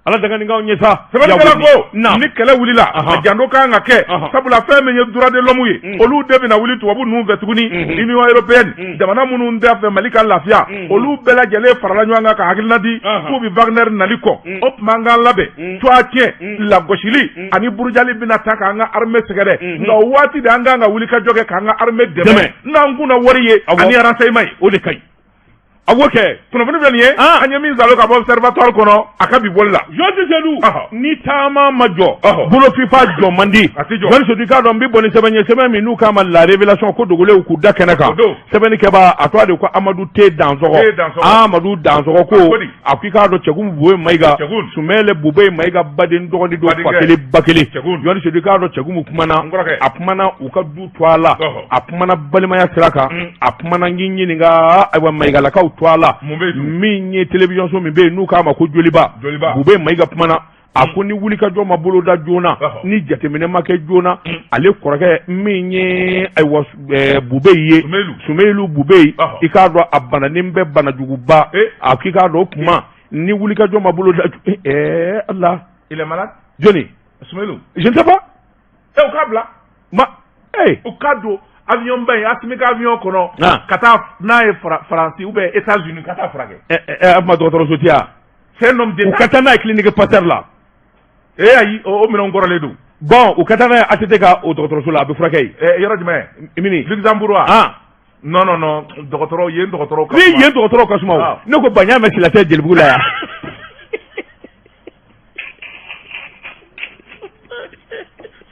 ala danganigaw ɲɛ sa sɛbɛnnikɛla ko ni kɛlɛ wulila a janto kan ka kɛ sabula fɛn min ye droit de l'homme ye olu de bɛna wuli tubabu ninnu fɛ tuguni Union européenne jamana minnu t'a fɛ Mali ka lafiya olu bɛɛ lajɛlen farala ɲɔgɔn kan ka hakilina di k'u bɛ Wagner nali kɔn o tuma an k'an labɛn tɔgɔ tiɲɛ lagosili ani burujali bɛna ta k'an ka armée sɛgɛrɛ nka o waati de an kan ka wulikajɔ kɛ k'an ka armée dɛmɛ n'an kunna wari ye ani renseignement ye o de ka ɲi a b'o kɛ kunnafoni filɛ nin ye an ye min salo ka bɔ observatoire kɔnɔ a ka bi bɔli la Jɔsi Sedu ni taama ma jɔ bolo fifa jɔ man di A tɛ jɔ. Jɔsi Sedu i k'a dɔn n bɛ bɔ ni sɛbɛn ye sɛbɛn min n'u k'a ma la révélation ko dogolenw k'u da kɛnɛ kan O don. sɛbɛnnikɛbaa a tɔgɔ de ko Amadu T Dansɔgɔ T Dansɔgɔ. Amadu Dansɔgɔ ko A ko di? a ko i k'a dɔn Cɛkun Bube Mayiga Cɛkun. Sumɛlɛ Bube Mayiga baden dɔgɔnin don Badenkɛ. fa kelen ba kelen Cɛkun. Jɔsi Sedu i k'a dɔn Cɛkun kumana N kɔrɔkɛ. a kumana u ka du tɔgɔ la Ɔhɔ. a kumana balimaya sira kan a kumana n k'i ɲininka ayiwa Mayigalakaw tɔgɔ la Mun bɛ yen tun? min ye télévision so min bɛ yen n'u k'a ma ko Joliba Joliba. Bube Mayiga kumana a ko ni wulikajɔ ma boloda joona Ɔhɔ. ni jateminɛ ma kɛ joona ale kɔrɔkɛ min ye ayiwa Bube ye Sumeyilu. Sumeyilu Bube Ɔhɔ. i k'a dɔn a bananen bɛ banajuguba Eh. a k'i k'a dɔn o tuma ni wulikajɔ ma boloda ɛɛ Ala Il est malade jɔni Sumeyilu je ne sais pas e u k'a bila ma eh u k'a don avion ba in Asimi ka avion kɔnɔ Ah. ka taa n'a ye Faransi ou bien États-Unis ka taa furakɛ ɛ ɛ a ma dɔgɔtɔrɔso tɛ yan c'est un homme u d'État ka taa n'a ye clinique Pasteur la eh ayi o minɛnw kɔrɔlen don bon u ka taa n'a ye ATT ka o dɔgɔtɔrɔso la a bɛ furakɛ yen Eh, yɔrɔ jumɛn mini Luxembourg wa ah non non non dɔgɔtɔrɔ yen dɔgɔtɔrɔw ka ni suma. yen dɔgɔtɔrɔw ka suma o Ah. ne ko baɲa mɛ sila tɛ Jelibugu la yan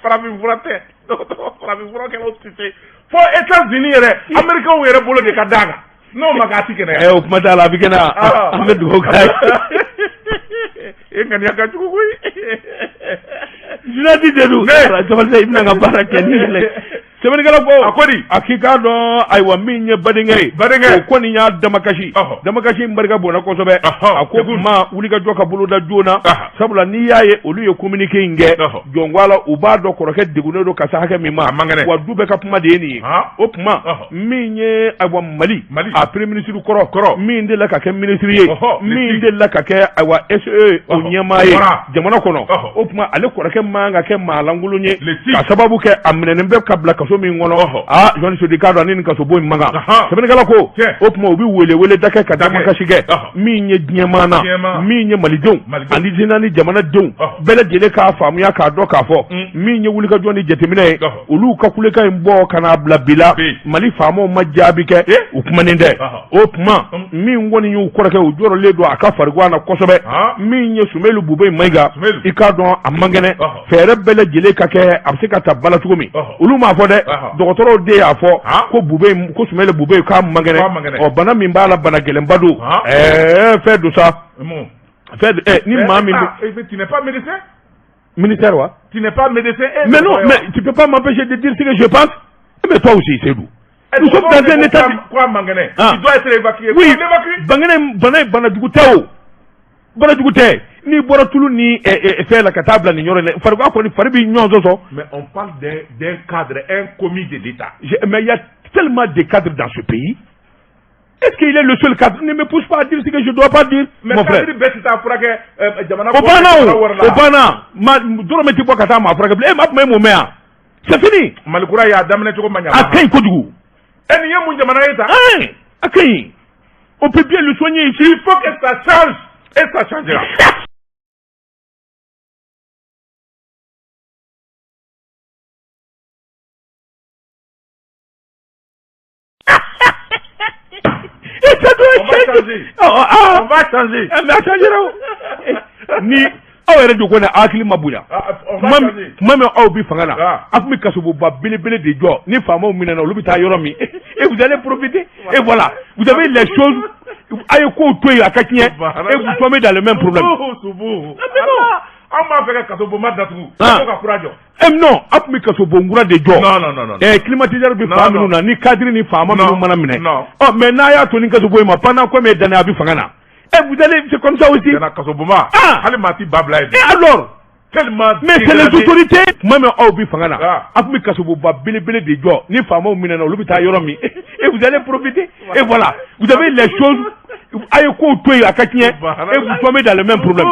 farafin fura tɛ dɔgɔtɔrɔ farafin furakɛlaw tɛ se fo États-Unis yɛrɛ américains yɛrɛ bolo de ka d'a kan n'o ma kɛ a ti kɛnɛya ɛ o kuma t'a la a bɛ kɛnɛya Ah. an bɛ dugawu k'a ye e ŋaniya ka jugu koyi Jinɛti de don sabali i bɛna n ka baara kɛ ni yɛlɛ sɛbɛnnikɛla ko A ko di? a k'i k'a dɔn ayiwa min ye badenkɛ ye Badenkɛ. o kɔni y'a damakasi Ɔhɔ. damakasi in barika bonna kosɛbɛ Ɔhɔ. a ko ma wulikajɔ ka boloda joona Aha. sabula n'i y'a ye olu ye communiqué in kɛ Ɔhɔ. jɔnko a la u b'a dɔn kɔrɔkɛ degunnen don ka se hakɛ min ma A man kɛnɛ. wa du bɛɛ ka kuma de ye nin ye Han. o tuma Ɔhɔ. min ye ayiwa Mali Mali. a premier ministre kɔrɔ Kɔrɔ. min delila ka kɛ ministre ye Ɔhɔ. min delila ka kɛ ayiwa SE o Ɔhɔ. ɲɛmaa ye Bɔra. jamana kɔnɔ Ɔhɔ. o tuma ale kɔrɔkɛ man ka kɛ maalankolon ye Le six. ka sababu kɛ a minɛnen bɛ ka bila kaso min kɔnɔ Ɔhɔ. aa Jɔnni Sedu i k'a dɔn ani nin kasobon in man kan Ahan. sɛbɛnnikɛla ko Tiɲɛ. o tuma u bɛ wele wele da kɛ ka Da kɛ. damakasi kɛ Ɔhɔ. min ye diɲɛmaa na Diɲɛmaa. min ye malidenw Malidenw. ani diɲɛ jamanadenw Ɔhɔ. bɛɛ lajɛlen k'a faamuya k'a dɔn k'a fɔ min ye wulikajɔ ni jateminɛ ye Ɔhɔ. olu ka kulekan in bɔ ka n'a bila bi la Bi. Mali faamaw ma jaabi kɛ Eh. u kumanen tɛ Ɔhɔ. o tuma min kɔni y'u kɔrɔkɛ u jɔrɔlen don a ka fariguan na kosɛbɛ Ah. min ye Sumeyilu Bube Mayiga Sumeyilu. i k'a dɔn a man kɛnɛ Ɔhɔ. fɛɛrɛ bɛɛ lajɛlen ka kɛ a bɛ se ka ta ba la cogo min Ɔhɔ. olu m'a fɔ dɛ Ɔhɔ. dɔgɔtɔrɔw de y'a fɔ Ah. ko Bube ko Sumeyilu Bube k'a man K'a man kɛnɛ kɛnɛ. ɔ bana min b'a la bana gɛlɛnba don Ah. ɛɛ fɛn don sa Mun? fɛn ni maa min Ah, eh, tu n'es pas médecin ministère wa tu n'es pas médecin eh, mais non dɔgɔtɔrɔ ye wa? mais tu peux pas m'empêcher de dire ce que je pense mais toi aussi Seydou Eh, nous sommes dɔgɔtɔrɔw dans de un ko état k'a man kɛnɛ Ah. il doit être évacué oui Qu'on l'évacue bangene bana bana jugu tɛ o bana jugu tɛ n'i bɔra tulu ni fɛn la ka taa bila nin yɔrɔ in na farikolo kɔni fari bɛ ɲɔgɔn sɔsɔ mais on parle d'un cadre un commis de l'État Mais il y a tellement de cadres dans ce pays. Est-ce qu'il est le seul cadre? Ne me pousse pas à dire ce que je dois pas dire, mais mon frère. cadre bɛɛ tɛ taa furakɛ jamana O banna jamana o, wɛrɛ la. o banna. Ma dɔrɔmɛ tɛ bɔ ka taa maa furakɛ bilen. E maa tun bɛ mun mɛn yan? C'est fini. Mali kura y'a daminɛ cogo ma ɲa A ka ɲi kojugu. e nin ye mun jamana ye tan Hein? A ka ɲi. On peut bien le soigner ici. il faut que ça change et ça changera Et ça doit On va changer. changer. Ah, ah. on va changer Ah, mais a changera o. Ni Aw yɛrɛ de ko ne hakili ma bonya. Tuma min aw bɛ fanga la, aw tun bɛ kasobonba belebele de jɔ ni faamaw minɛna, olu bɛ taa yɔrɔ min, et vous allez profiter. Et voilà, vous avez les choses. A ye kow to yen a ka tiɲɛ et vous tombez dans le même problème. Anw b'a fɛ ka kasobonba datugu ko ka kura jɔ. Eh non, aw tun bɛ kasobon kura de jɔ. Non, non, non, non. Climatiseur bɛ fan minnu na ni cadre ni faama minnu mana minɛ. Non. Ɔ mais n'a y'a to ni kasobon in ma pendant combien d'années a bɛ fanga na? Et vous allez, c'est comme ça aussi. Kana kasobonba. Hali maa ti ba bila yen. Et alors? Tellement. Mais c'est les autorités. Tuma min aw bɛ fanga la, aw tun bɛ kasobonba belebele de jɔ ni faamaw minɛna, olu bɛ taa yɔrɔ min, et vous allez profiter. Et voilà, vous avez les choses. A ye kow to yen a ka tiɲɛ et vous tombez dans le même problème.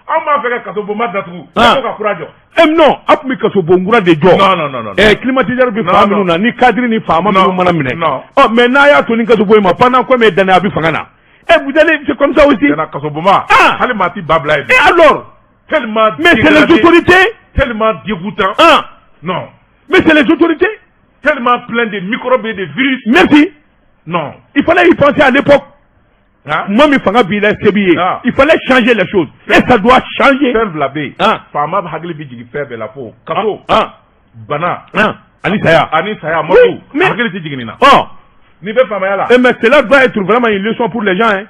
Anw b'a fɛ ka kasobonba datugu ko ka kura jɔ. Eh non, aw tun bɛ kasobon kura de jɔ. Non, non, non, non. Climatiseur bɛ fan minnu na ni cadre ni faama minnu mana minɛ. Non. Ɔ mais n'a y'a to ni kasobon in ma pendant combien d'années a bɛ fanga na? Et vous allez, c'est comme ça aussi. Kana kasobonba. Hali maa ti ba bila yen. Et alors? Tellement. Mais c'est les autorités. Tellement dégoûtant. Non. Mais c'est les autorités. Tellement plein de microbes et de virus. Merci. Non. Il fallait y penser à l'époque. Moi, min fanga b'i la se b'i ye. Il fallait changer les choses. Et ça doit changer. Fɛn fila bɛ yen. Faama hakili bɛ jigin fɛn bɛɛ la fo kaso. Bana. Ani saya. Ani saya mɔtu. Hakili tɛ jigin nin na. Ɔ. N'i bɛ faamaya la. Eh mais cela doit être vraiment une leçon pour les gens, hein.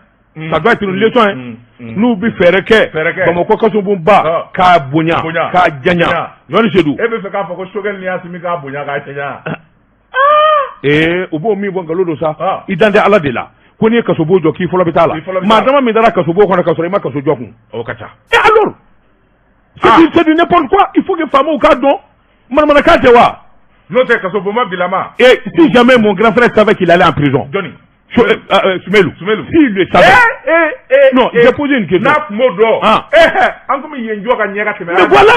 Ça doit être une leçon, hein. N'u bɛ fɛɛrɛ kɛ. Fɛɛrɛ kɛ. Bamakɔ kasobonba k'a bonya k'a janya. Jɔnni Sedu. E bɛ fɛ k'a fɔ ko Choguel ni Assimi k'a bonya k'a janya. Ee, u b'o min fɔ, nkalon don sa. I dan tɛ Ala de la. Ko n'i ye kasobon jɔ k'i fɔlɔ bɛ taa la. Maa dama min taara kasobon kɔnɔ ka sɔrɔ i ma kaso jɔ kun. O ka ca. Et alors? C'est du n'importe quoi. Il faut que faamaw k'a dɔn. Manamanakan tɛ wa? N'o tɛ kasobonba bilama. Et si jamais mon grand frère savait qu'il allait en prison. Jɔnni? Soumeylou. Soumeylou. S'il le savait. Non, j'ai posé une question. N'a tun b'o dɔn. An tun bɛ yen jɔ ka ɲɛ ka tɛmɛ. Mais voilà.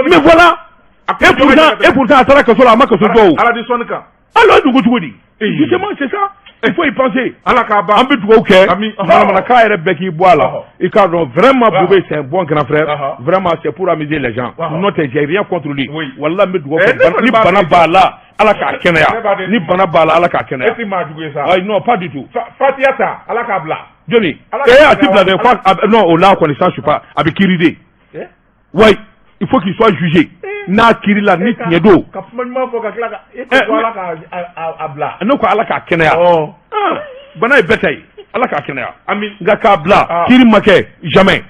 Mais voilà. Et pourtant a taara kaso la, a ma kaso jɔ o. Radisson kan. Alors dugu cogo di? Justement, c'est ça. Il faut y penser. Ala k'a ban. An bɛ dugawu kɛ. Manamanakan yɛrɛ bɛɛ k'i bɔ a la. I k'a dɔn vraiment Boubé, c'est un bon grand frère. Vraiment, c'est pour amuser les gens. N'o tɛ, j'ai rien contre lui. Walahi, n bɛ dugawu kɛ. Ni bana b'a la, Ala k'a kɛnɛya. Ni bana b'a la, Ala k'a kɛnɛya. E ti maa jugu ye sa. Ayi, non, pas du tout. Fatiya ta, Ala k'a bila. Jɔnni? Eh, a ti bila dɛ. Non, o la kɔni, ça je suis pas. A bɛ kiiri de. Ouais. Il faut qu'il soit jugé. N'a kiiri la ni tiɲɛ don. Ka kuma ɲuman fɔ ka tila ka e ko Ala k'a bila. Ne ko Ala k'a kɛnɛya. Bana ye bɛɛ ta ye. Ala k'a kɛnɛya. Ami. Nka k'a bila kiiri ma kɛ, jamais.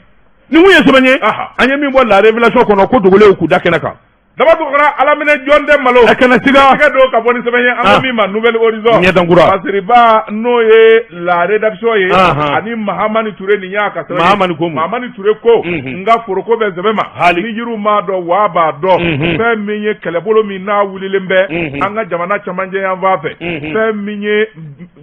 Ni mun ye sɛbɛn ye? An ye min bɔ la révélation kɔnɔ ko dogolenw k'u da kɛnɛ kan. Daba Tunkara, ala minɛ jɔn tɛ malo. A kana siga. Tɛgɛ don ka bɔ ni sɛbɛn ye an ko min ma Nouvel Horizon. Ɲɛdankura. Fasiriba n'o ye la rédaction ye. Ani Mahamani Ture nin y'a ka sɛbɛn ye. Mahamani ko mun? Mahamani Ture ko. N ka foroko bɛ sɛbɛn ma. Hali. Ni jiriw m'a dɔn waa b'a dɔn. Fɛn min ye kɛlɛbolo min n'a wulilen bɛ. An ka jamana camancɛ yanfan fɛ. Fɛn min ye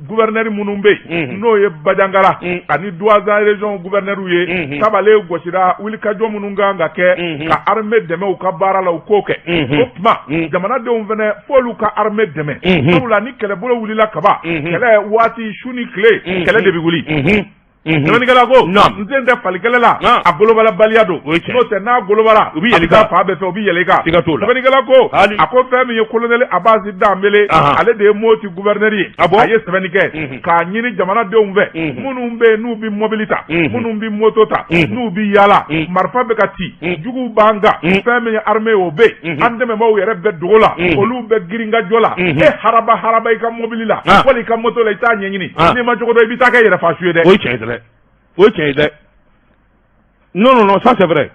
gouverneur minnu bɛ yen, n'o ye Bandiagara ani Douentza région gouverneur ye, tabale gosira wulikajɔ minnu kan ka kɛ ka armée dɛmɛ u ka baara la, u k'o kɛ. O tuma jamanadenw fana, f'olu ka armée dɛmɛ, sabula ni kɛlɛbolo wulila kaban, kɛlɛ waati su ni tile, kɛlɛ de bɛ wuli. Sɛbɛnnikɛla ko n sen tɛ falikɛlɛ la, a golobalabaliya don, n'o tɛ n'a golobara, u bɛ yɛlɛ i kan, fan bɛɛ fɛ u bɛ yɛlɛ i kan. Siga t'o la. Sɛbɛnnikɛla ko a ko fɛn min ye colonel Abasi Danbele, ale de ye Moti gouverneur ye. A ye sɛbɛnni kɛ k'a ɲini jamanadenw fɛ minnu bɛ yen n'u bɛ mobili ta, minnu bɛ moto ta, n'u bɛ yaala, marifa bɛ ka ci, juguw b'an kan. Fɛn min ye armée ye, o bɛ yen, an dɛmɛbaaw yɛrɛ bɛ dogo la, olu bɛ girinkajɔ la. E haraba haraba i ka mobili la wali i ka moto la, i t'a ɲɛɲini, n'i ma cogo dɔn, i bɛ taa kɛ yɛrɛfasu ye dɛ. O ye tiɲɛ ye dɛ, o ye tiɲɛ ye dɛ. Non, non, non, ça c'est vrai.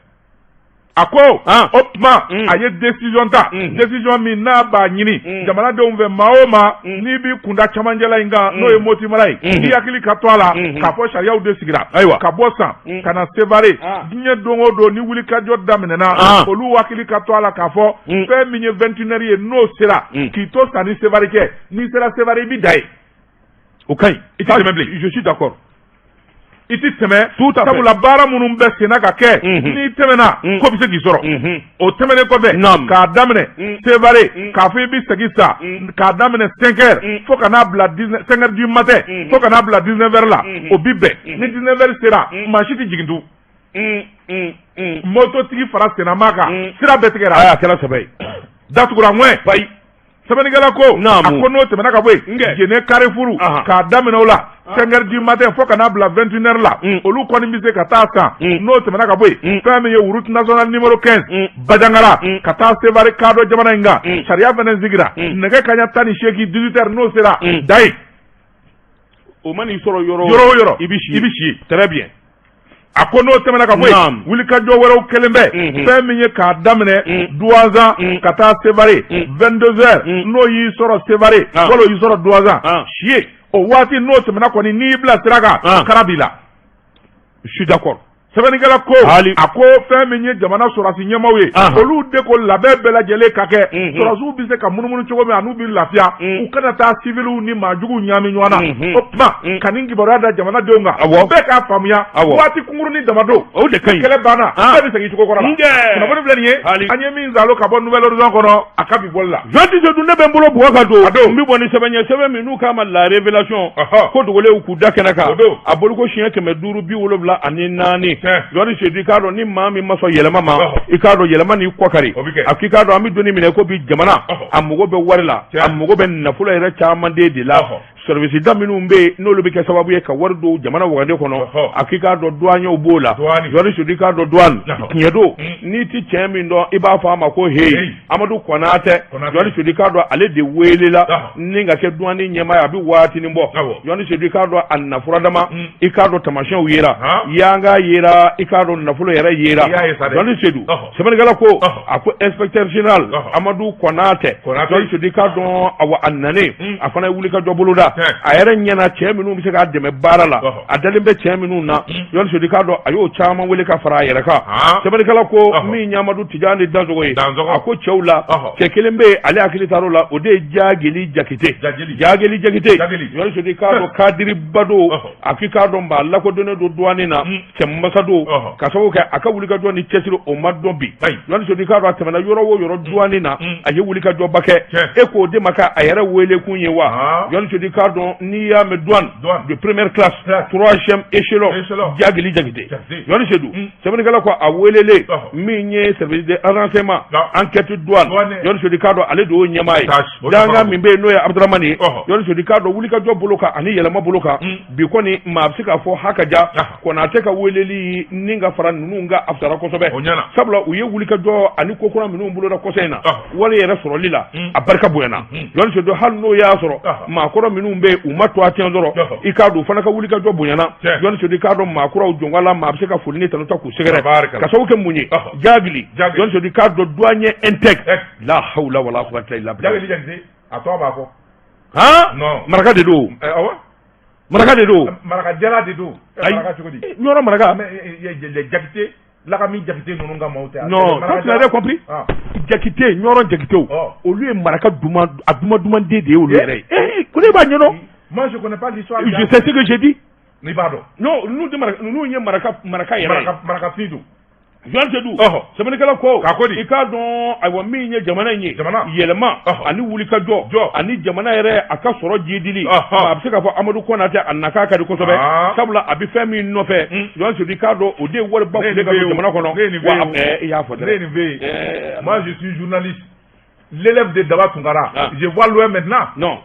A ko o tuma a ye décision ta, décision min n'a b'a ɲini jamanadenw fɛ, maa o maa n'i b'i kunda camancɛla in kan, n'o ye Moti mara ye, i hakili ka to a la k'a fɔ sariyaw de sigira. Ayiwa. Ka bɔ san ka na Sevare, diɲɛ don o don ni wulikajɔ daminɛna, olu hakili ka to a la k'a fɔ fɛn min ye 21 heures ye, n'o sera k'i to san ni Sevare cɛ, n'i sera Sevare, i bɛ da yen. O ka ɲi. I tɛ tɛmɛ bilen. Je suis d'accord. I tɛ tɛmɛ. Tout à fait. Sabula baara minnu bɛ senna ka kɛ, n'i tɛmɛna, ko bɛ se k'i sɔrɔ. O tɛmɛnen kɔfɛ, k'a daminɛ Sevare, k'a fɔ i bɛ segin sa, k'a daminɛ 5 heures fo ka n'a bila 5 heures du matin fo ka n'a bila 19 heures la, o bi bɛn. Ni 19 heures sera, maa si tɛ jigin tun. Mototigi fara sennama kan, sira bɛɛ tigɛra. Ayi, a kɛra sɛbɛ ye. Datugura ŋwɛ. Bayi. Sɛbɛnnikɛla ko a ko n'o tɛmɛna ka bɔ yen, Jene Carrefour, k'a daminɛ o la. 5 heures du matin fo ka n'a bila 21 heures la olu kɔni bɛ se ka taa san n'o tɛmɛna ka bɔ yen fɛn min ye route nationale numéro 15 Bajangara ka taa Sevare kadɔ jamana in kan sariya fana sigira nɛgɛ kaɲa 18 18 heures n'o sera da yen o man'i sɔrɔ yɔrɔ o yɔrɔ i bɛ si i bɛ si très bien a ko n'o tɛmɛna ka bɔ yen wulikajɔ wɛrɛw kɛlen bɛ fɛn min ye k'a daminɛ Duwanzan ka taa Sevare 22 heures n'o y'i sɔrɔ Sevare wala o y'i sɔrɔ Duwanzan si yen o waati n'o tɛmɛna kɔni n'i y'i bila sira kan kara b'i la je suis d'accord sɛbɛnnikɛla ko a ko fɛn min ye jamana sɔrɔdasi ɲɛmaaw ye olu de ko labɛn bɛɛ lajɛlen ka kɛ sɔrɔdasiw bɛ se ka munumunu cogo min an'u bɛ lafiya u kana taa siviliw ni maajuguw ɲaami ɲɔgɔn na o tuma ka nin kibaruya da jamanadenw kan bɛɛ k'a faamuya waati kunkurunnin dama don o de ka ɲi kɛlɛ banna bɛɛ bɛ segin cogo kɔrɔ la kunnafoni filɛ nin ye an ye min zalo ka bɔ Nouvel Horizon kɔnɔ a ka bi bɔli la Journaliste Seydou ne bɛ n bolo bugɔ ka don a don n bɛ bɔ ni sɛbɛn ye sɛbɛn min n'u k'a ma La Révélation ko dogolenw k'u da kɛnɛ kan a boliko siɲɛ 574 Journaliste Seydou i k'a dɔn ni maa min ma sɔn yɛlɛma ma i k'a dɔn yɛlɛma n'i kɔ kari a k'i k'a dɔn an bɛ don min na ko bi jamana a mago bɛ wari la a mago bɛ nafolo yɛrɛ caman de la service da minnu bɛ yen n'olu bɛ kɛ sababu ye ka wari don jamana wagande kɔnɔ a k'i k'a dɔn douaniers b'o la Journaliste Seydou i k'a dɔn douane tiɲɛ don n'i tɛ tiɲɛ min dɔn i b'a fɔ a ma ko heyi Amadu Konatɛ Journaliste Seydou i k'a dɔn ale de welela ni ka kɛ douane ɲɛmaa ye a bɛ waatinin bɔ Journaliste Seydou i k'a dɔn a na furadama i k'a dɔn tamasiyɛnw yera yanga yera i k'a dɔn nafolo yɛrɛ yera Journaliste Seydou sɛbɛnnikɛla ko a ko inspecteur général Amadu Konatɛ Journaliste Seydou i k'a dɔn awa a nanen a fana ye wulikajɔ boloda a yɛrɛ ɲɛna cɛ minnu bɛ se k'a dɛmɛ baara la a dalen bɛ cɛ minnu na Journaliste Seydou i k'a dɔn a y'o caman wele ka fara a yɛrɛ kan sɛbɛnnikɛla ko min ye Amadu Tijani Dansogo ye a ko cɛw la cɛ kelen bɛ yen ale hakili taar'o la o de ye Jageli Jakite Jageli Jakite Journaliste Seydou i k'a dɔn kadiriba don a k'i k'a dɔn maa lakodɔnnen don douane na cɛ masa don ka sababu kɛ a ka wulikajɔ ni cɛsiri o ma dɔn bi Journaliste Seydou i k'a dɔn a tɛmɛna yɔrɔ o yɔrɔ douane na a ye wulikajɔba kɛ e k'o de ma kɛ a yɛrɛ wele kun ye wa Journaliste Seydou i k'a dɔn n'i y'a mɛn douane de première classe troisième échelon Jageli Jakite Journaliste Seydou sɛbɛnnikɛla ko a welelen min ye service de renseignement enquête douane Journaliste Seydou i k'a dɔn ale de y'o ɲɛmaa ye dankan min bɛ yen n'o ye Abudramani ye Journaliste Seydou i k'a dɔn wulikajɔ bolo kan ani yɛlɛma bolo kan bi kɔni maa bɛ se k'a fɔ ha ka ja Konatɛ ka weleli ni ka fara ninnu kan a fisara kosɛbɛ sabula u ye wulikajɔ ani ko kura minnu boloda kɔsa in na wari yɛrɛ sɔrɔli la a barika bonyana Journaliste Seydou hali n'o y'a sɔrɔ maakɔrɔ minnu bɛ yen u ma to a tiɲɛ sɔrɔ i k'a dɔn u fana ka wulikajɔ bonyana Journaliste Seydou i k'a dɔn maakuraw jɔnka la maa bɛ se ka foli ni tanu ta k'u sɛgɛrɛ ka sababu kɛ mun ye Jageli Journaliste Seydou i k'a dɔn douanier intègre la hawla wala quwwata illa billah a tɔ b'a kɔ han maraka de don maraka de don maraka jala de don maraka cogo di ɲɔrɔ maraka Jakite Lagami Jakite ninnu ka maaw tɛ non ça tu l'avais compris Jakite ɲɔrɔ Jakitew olu ye maraka duman a duman duman den de ye olu yɛrɛ ye eh ko ne b'a ɲɛdɔn moi je connais pas l'histoire je sais ce que j'ai dit n'i b'a dɔn non ninnu tɛ maraka ninnu ye maraka maraka yɛrɛ ye maraka fin don Journaliste Seydou sɛbɛnnikɛla ko k'a ko di i k'a dɔn ayiwa min ye jamana in ye jamana yɛlɛma ani wulikajɔ jɔ ani jamana yɛrɛ a ka sɔrɔ jidili a bɛ se k'a fɔ Amadu Konatɛ a nakan ka di kosɛbɛ sabula a bɛ fɛn min nɔfɛ Journaliste Seydou i k'a dɔn o de ye wariba kule ka don jamana kɔnɔ wa i y'a fɔ dɛ ne ye nin f'e ye moi je suis journaliste l'élève de Daba Tunkara je vois loin maintenant non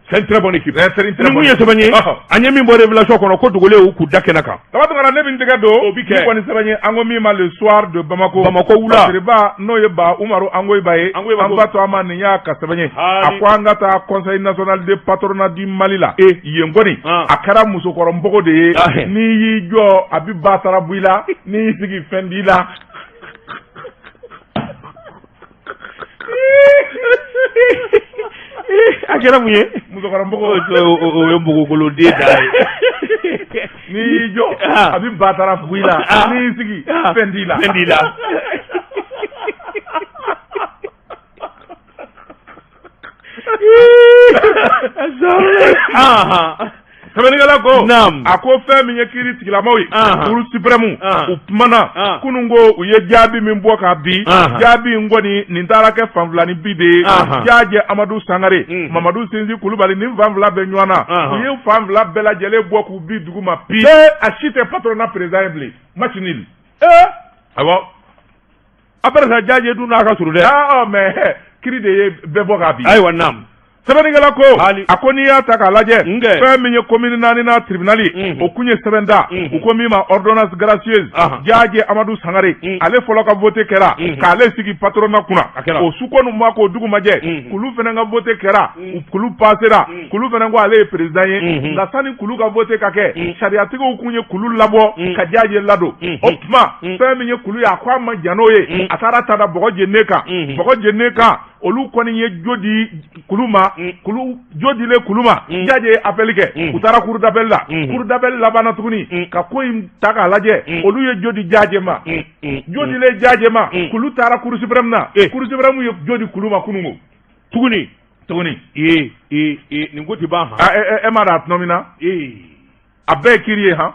c'est une très bonne équipe. C'est une très bonne équipe. Ni mun ye sɛbɛn ye an ye min bɔ révélation kɔnɔ ko dogolenw k'u da kɛnɛ kan. Daba Tunkara ne bɛ n tɛgɛ don. O bi kɛ. Ni kɔni sɛbɛn ye an ko min ma le soir de Bamako. Bamako wula. Basiriba n'o ye Ba Umaru Angoyiba ye. Angoyiba an ba to a ma nin y'a ka sɛbɛn ye. A ko an ka taa conseil national de patronat du Mali la. E yen kɔni. A kɛra musokɔrɔ npogo de ye. N'i y'i jɔ a bɛ batara bɔ i la n'i y'i sigi fɛn t'i la. A kɛra mun ye musokɔrɔ npogo o ye npogokoloden da ye n'i y'i jɔ a bɛ batara bɔ i la n'i y'i sigi fɛn t'i la fɛn t'i la Sɛbɛnnikɛla ko Naam. a ko fɛn min ye kiiri tigilamaw ye Anhan. cour suprême An. u kumana An. kunun ko u ye jaabi min bɔ k'a bin Anhan. jaabi in kɔni nin taara kɛ fan fila ni bi de ye Anhan. Jajɛ Amadu Sangare Mhm. Mamadu Sinsi Kulubali nin fan fila bɛ ɲɔgɔn na Anhan. u ye fan fila bɛɛ lajɛlen bɔ k'u bin duguma pi a si tɛ patronat président ye bilen match nul awɔ après ça Jajɛ dun n'a ka surun dɛ ah mais kiiri de ye bɛɛ bɔ k'a bin ayiwa naam Sɛbɛnnikɛla ko a ko n'i y'a ta k'a lajɛ fɛn min ye commune naaninan tribunal o kun ye sɛbɛn da u ko min ma ordonnance gracieuse Jaje Amadu Sangare ale fɔlɔ ka vote kɛra k'ale sigi patronat kunna o su ko ma k'o dugu ma jɛ Kulu fana ka vote kɛra Kulu passera Kulu fana ko ale ye président ye nka sani Kulu ka vote ka kɛ sariyatigiw kun ye Kulu labɔ ka Jaje ladon o tuma fɛn min ye Kulu ye a ko a ma jɛn n'o ye a taara ta da bɔgɔ jeninen kan bɔgɔ jeninen kan olu kɔni ye jo di Kulu ma Kulu jo dilen Kulu ma Jaje ye appel kɛ u taara cour d'appel la cour d'appel labanna tuguni ka ko in ta k'a lajɛ olu ye jo di Jaje ma jo dilen Jaje ma Kulu taara cour suprême na cour suprême ye jo di Kulu ma kununko tuguni tuguni ee ee ee nin ko tɛ ban han e m'a dɔn a tɔnɔ min na a bɛɛ ye kiiri ye han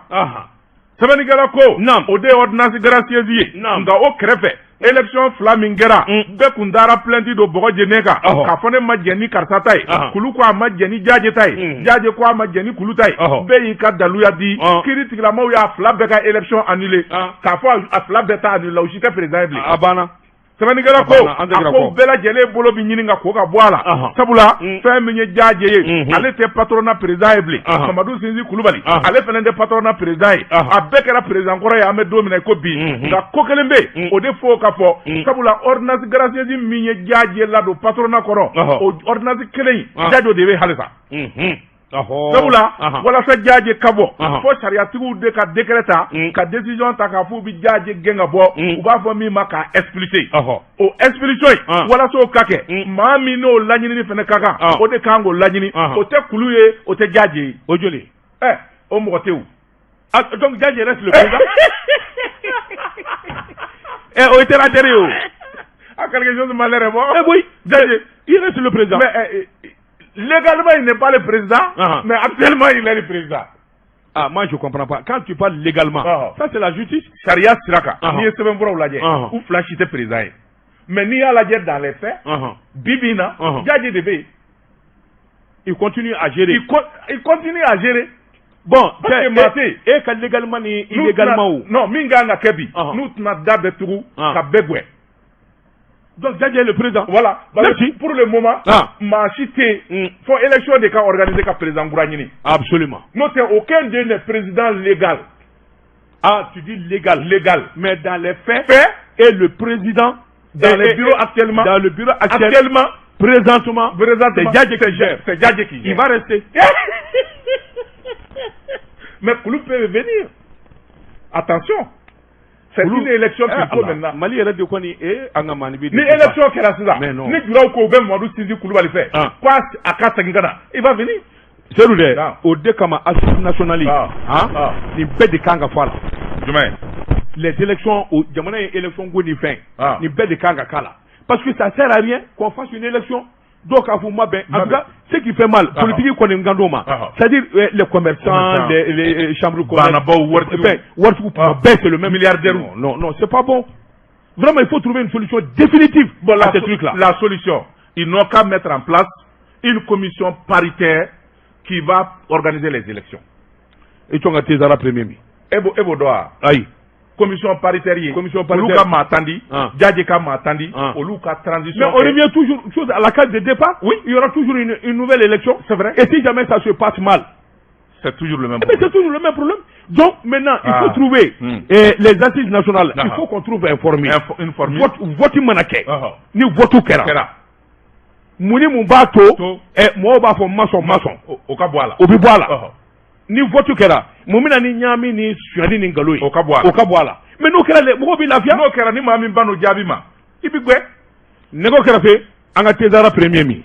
sɛbɛnnikɛla ko o de ye ordonnance gracieuse ye nka o kɛrɛfɛ élection fila min kɛra bɛɛ kun taara plainte don bɔgɔ jeninen kan k'a fɔ ne ma jɛn ni karisa ta ye Kulu ko a ma jɛn ni Jaje ta ye Jaje ko a ma jɛn ni Kulu ta ye bɛɛ y'i ka daluya di kiiri tigilamaw y'a fila bɛɛ ka élection annulé k'a fɔ a fila bɛɛ ta annulé la u si tɛ président ye bilen a banna Sɛbɛnnikɛla ko a ko bɛɛ lajɛlen bolo bɛ ɲini ka ko ka bɔ a la sabula fɛn min ye Jaje ye ale tɛ patronat président ye bilen Mamadu Sinsi Kulubali ale fana tɛ patronat président ye a bɛɛ kɛra président kɔrɔ ye an bɛ don min na i ko bi nka ko kelen bɛ yen o de fo ka fɔ sabula ordonnance gracieuse min ye Jaje ladon patronat kɔnɔ o ordonnance kelen in Jaje de bɛ halisa sabula walasa Jaje ka bɔ fo sariyatigiw de ka décret ta ka décision ta k'a fɔ u bɛ Jaje gɛn ka bɔ u b'a fɔ min ma k'a expulser o expulsion in walasa o ka kɛ maa min n'o laɲinini fana ka kan o de kan k'o laɲini o tɛ Kulu ye o tɛ Jaje ye o joli o mɔgɔ tɛ o ah, donc Jaje reste le président o ye terre à terre ye o ah quelque chose m'a l'air bon eh oui Jaje il reste le président mais légalement il n'est pas le président mais actuellement il est le président Ah, moi je comprends pas. Quand tu parles légalement, ça c'est la justice. Sariya sira kan, n'i ye sɛbɛnfuraw lajɛ, u fila si tɛ président ye. Mais n'i y'a lajɛ dans les faits, bi bi in na, Jaje de bɛ yen. Il continue à gérer. Il continue à gérer. Bon, parce que maa tɛ yen. E ka légalement ni illégalement o. Non, min kan ka kɛ bi, n'u tɛna da bɛɛ tugu ka bɛɛ gɛn. Donc Jaje est le président. Voilà. Merci. Pour le moment, maa si tɛ yen fo élection de ka organiser ka président kura ɲini. Absolument. N'o tɛ aucun d'eux n'est président légal. Ah, tu dis légal. Légal. Mais dans les faits, fait, et le président dans les bureaux actuellement. Dans le bureau actuel, actuellement. Présentement. Présentement. C'est Jaje qui gère. C'est Jaje qui gère. Il va rester. Mais Kulu peut venir. Attention. C'est une élection qu'il faut maintenant. Mali yɛrɛ de kɔni e an ka maani ni élection kɛra sisan ni juraw ko u bɛ Mamadu Sinsi Kulubali fɛ ko a ka segin ka na il va venir. Seydou dɛ o de kama assise nationale nin bɛɛ de kan ka fɔ a la. Jumɛn? Les élections o jamana ye élection ko ni fɛn nin bɛɛ de kan ka k'a la parce que ça sert à rien qu'on fasse une élection dɔw k'a fɔ ma bɛn en tout cas ce qui fait mal politique kɔni kan d'o ma c'est-à-dire les commerçants les chambres baanabaw waritigiw waritigiw kuma bɛɛ c'est le même milliardaire non non c'est pas bon vraiment il faut trouver une solution définitive bon, à ce truc là. La solution, ils n'ont qu'à mettre en place une commission paritaire qui va organiser les élections. I tɔn ka Tezara premier min e b'o dɔn wa? Ayi. Commission paritaire ye. Commission paritaire. Olu ka maa tan di. Jaje ka maa tan di. Olu ka transition. Mais on revient toujours chose à la case de départ. Oui. Il y aura toujours une nouvelle élection. C'est vrai. Et si jamais ça se passe mal, c'est toujours le même problème. Mais c'est toujours le même problème. Donc maintenant, il faut trouver les assises nationales. Il faut qu'on trouve un formule. Une formule. Vote mana kɛ. Ni vote kɛra. Mun ni mun b'a to mɔgɔw b'a fɔ ma sɔn ma sɔn. O ka bɔ a la. O bɛ bɔ a la. Ni vote kɛra mun bɛna ni ɲaami ni sonyali ni nkalon ye. O ka bɔ a la. O ka bɔ a la. Mais n'o kɛra dɛ mɔgɔw bɛ lafiya. N'o kɛra ni maa min ban n'o jaabi ma i bɛ gɛn. Nɛgɛw kɛrɛfɛ an ka Tezara premier min.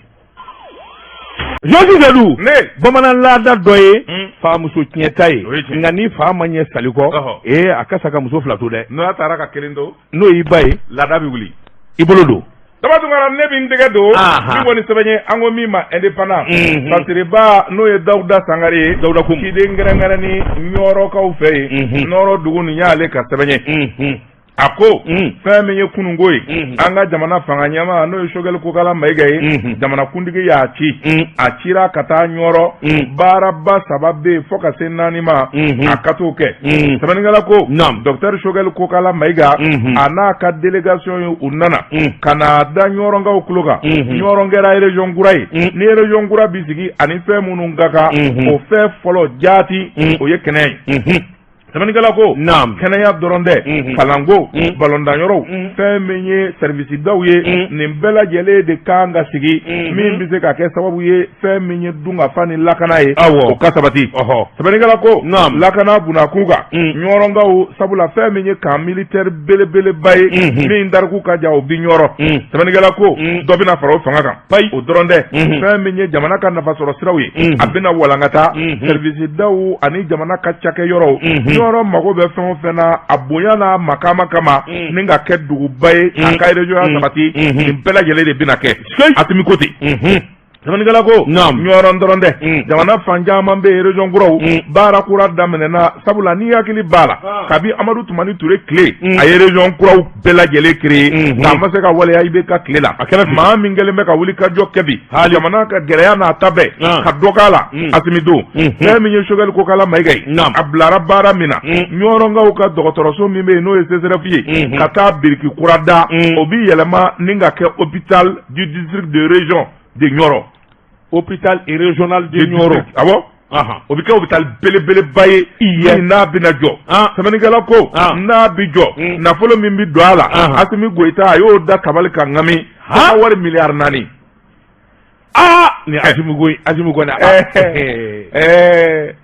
Josi Seydou. Ne. Bamanan laada dɔ ye. Fa muso tiɲɛta ye. Nka ni fa ma ɲɛ sali kɔ. Ee a ka sa ka muso fila to dɛ. N'o taara ka kelen to. N'o y'i ba ye. Laada bɛ wuli. I bolo don. Daba Tunkara ne bɛ n tɛgɛ don min kɔni sɛbɛn ye an ko min ma indépendant Fasiriba n'o ye Dawuda Sangare ye Dawuda Kum ciden kɛrɛnkɛrɛnni Ɲɔrɔkaw fɛ yen Nɔrɔ dugu nin y'ale ka sɛbɛn ye. A ko fɛn min ye kununko ye, an ka jamana fanga ɲɛmaa, n'o ye Sogɛli Kokala Mayiga ye, jamanakuntigi y'a ci. A cira ka taa Ɲɔrɔ. Baaraba saba bɛ yen fo ka se naani ma, a ka t'o kɛ. Sɛbɛnnikɛla ko docteur Sogɛli Kokala Mayiga, a n'a ka délégation ye, u nana ka na da Ɲɔrɔnkaw tulo kan. Ɲɔrɔ kɛra région kura ye. Ni région kura bɛ sigi, ani fɛn minnu ka kan, o fɛn fɔlɔ jaati, o ye kɛnɛya ye. Sɛbɛnnikɛla ko kɛnɛya dɔrɔn tɛ, kalanko, balɔntanyɔrɔw, fɛn min ye service daw ye, nin bɛɛ lajɛlen de kan ka sigi, min bɛ se ka kɛ sababu ye, fɛn min ye dunkafa ni lakana ye, o ka sabati. Sɛbɛnnikɛla ko lakana bunakun kan Ɲɔrɔnkaw, sabula fɛn min ye camp militaire belebeleba ye min tariku ka jan, o bi Ɲɔrɔ. Sɛbɛnnikɛla ko dɔ bɛna fara o fanga kan. O dɔrɔn tɛ, fɛn min ye jamana ka nafasɔrɔ siraw ye, a bɛna walankata, service daw ani jamana ka cakɛyɔrɔw. Ɲɔrɔ mago bɛ fɛn o fɛn na, a bonya n'a makama kama, ni ka kɛ duguba ye, a ka région sabati, nin bɛɛ lajɛlen de bɛna kɛ. Asimi ko ten. Sɛbɛnnikɛla ko Ɲɔrɔ dɔrɔn tɛ, jamana fan caman bɛ yen, région kuraw, baara kura daminɛna, sabula n'i hakili b'a la, kabi Amadu Tumani Ture tile, a ye région kuraw bɛɛ lajɛlen créer, nka a ma se ka waleya IBK tile la. Maa min kɛlen bɛ ka wuli ka jɔ kɛ bi, jamana ka gɛlɛya n'a ta bɛɛ, ka dɔ k'a la, Asimi don. Fɛn min ye Sogɛli Kokala Mayiga ye, a bilara baara min na, Ɲɔrɔnkaw ka dɔgɔtɔrɔso min bɛ yen, n'o ye CSRéf ye, ka taa biriki kura da, o bi yɛlɛma ni ka kɛ hôpital du district de région de Ɲɔrɔ. Hôpital régional de Ɲɔrɔ. Awɔ, o bɛ kɛ hôpital belebeleba ye min n'a bɛna jɔ. Sɛbɛnnikɛla ko n'a bɛ jɔ, nafolo min bɛ don a la, Asimi Goyita a y'o da tabali kan ŋami, a wari miliyari 4. Aa, ni Asimi Goyi, Asimi kɔni. Ɛɛ,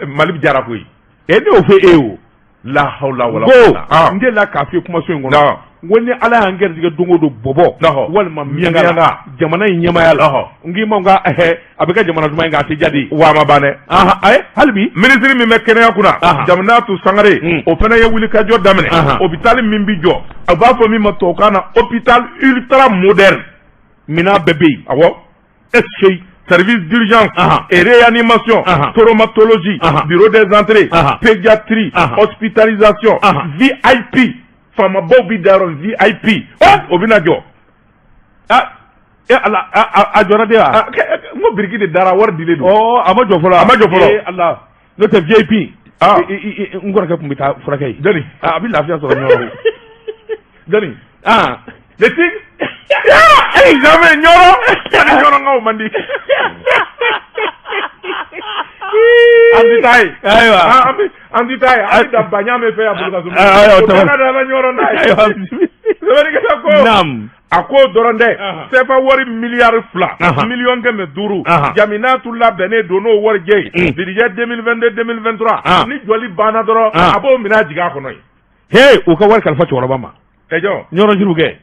Mali jara koyi. E, ne y'o fɔ e ye o. La hawla wala Ko n delila k'a f'i ye kumaso in kɔnɔ, n ko ni Ala y'an garijɛgɛ don o don bɔbɔ walima miyanka la jamana in ɲɛmaaya la, n k'i ma n ka a bɛ kɛ jamana duman ye, nka a tɛ diya de. Wa a ma ban dɛ. Ayi, hali bi. Minisiri min bɛ kɛnɛya kunna, Jaminatu Sangare, o fana ye wulikajɔ daminɛ. Hôpital min bɛ jɔ, a b'a fɔ min ma tubabukan na hôpital ultra moderne. Minɛn bɛɛ bɛ yen. Awɔ. Est-ce service d'urgence et réanimation, traumatologie, bureau des entrées, pédiatrie, hospitalisation, VIP, faamabaw bi da yɔrɔ VIP, o bɛna jɔ. Ah, e Ala, a jɔra de wa? N ko biriki de dara, wari dilen don. Ɔ, a ma jɔ fɔlɔ. A ma jɔ fɔlɔ. E Ala, n'o tɛ VIP. N kɔrɔkɛ tun bɛ taa furakɛ yen. Jɔni? A bɛ lafiya sɔrɔ Ɲɔrɔ. Jɔni? Ah. Le tigre. Eh, jamais Ɲɔrɔ. Ani Ɲɔrɔnkaw man di. An ti taa yen. Ayiwa. An ti taa yen. An bɛ da Baɲa fɛ yan Bulukaso. Ayiwa, O tɛ da la Ɲɔrɔ n'a ye. Ayiwa. Sɛbɛnnikɛla ko. Naam. A ko dɔrɔn tɛ, CFA wari miliyari 2 miliyɔn 500, Jaminatu labɛnnen don n'o warijɛ ye. Budget 2022 2023, ni jɔli banna dɔrɔn, a b'o minɛ a jigin a kɔnɔ yen. He, u ka wari kalifa cɛkɔrɔba ma. Ɛ jɔn? Ɲɔrɔ juru kɛ.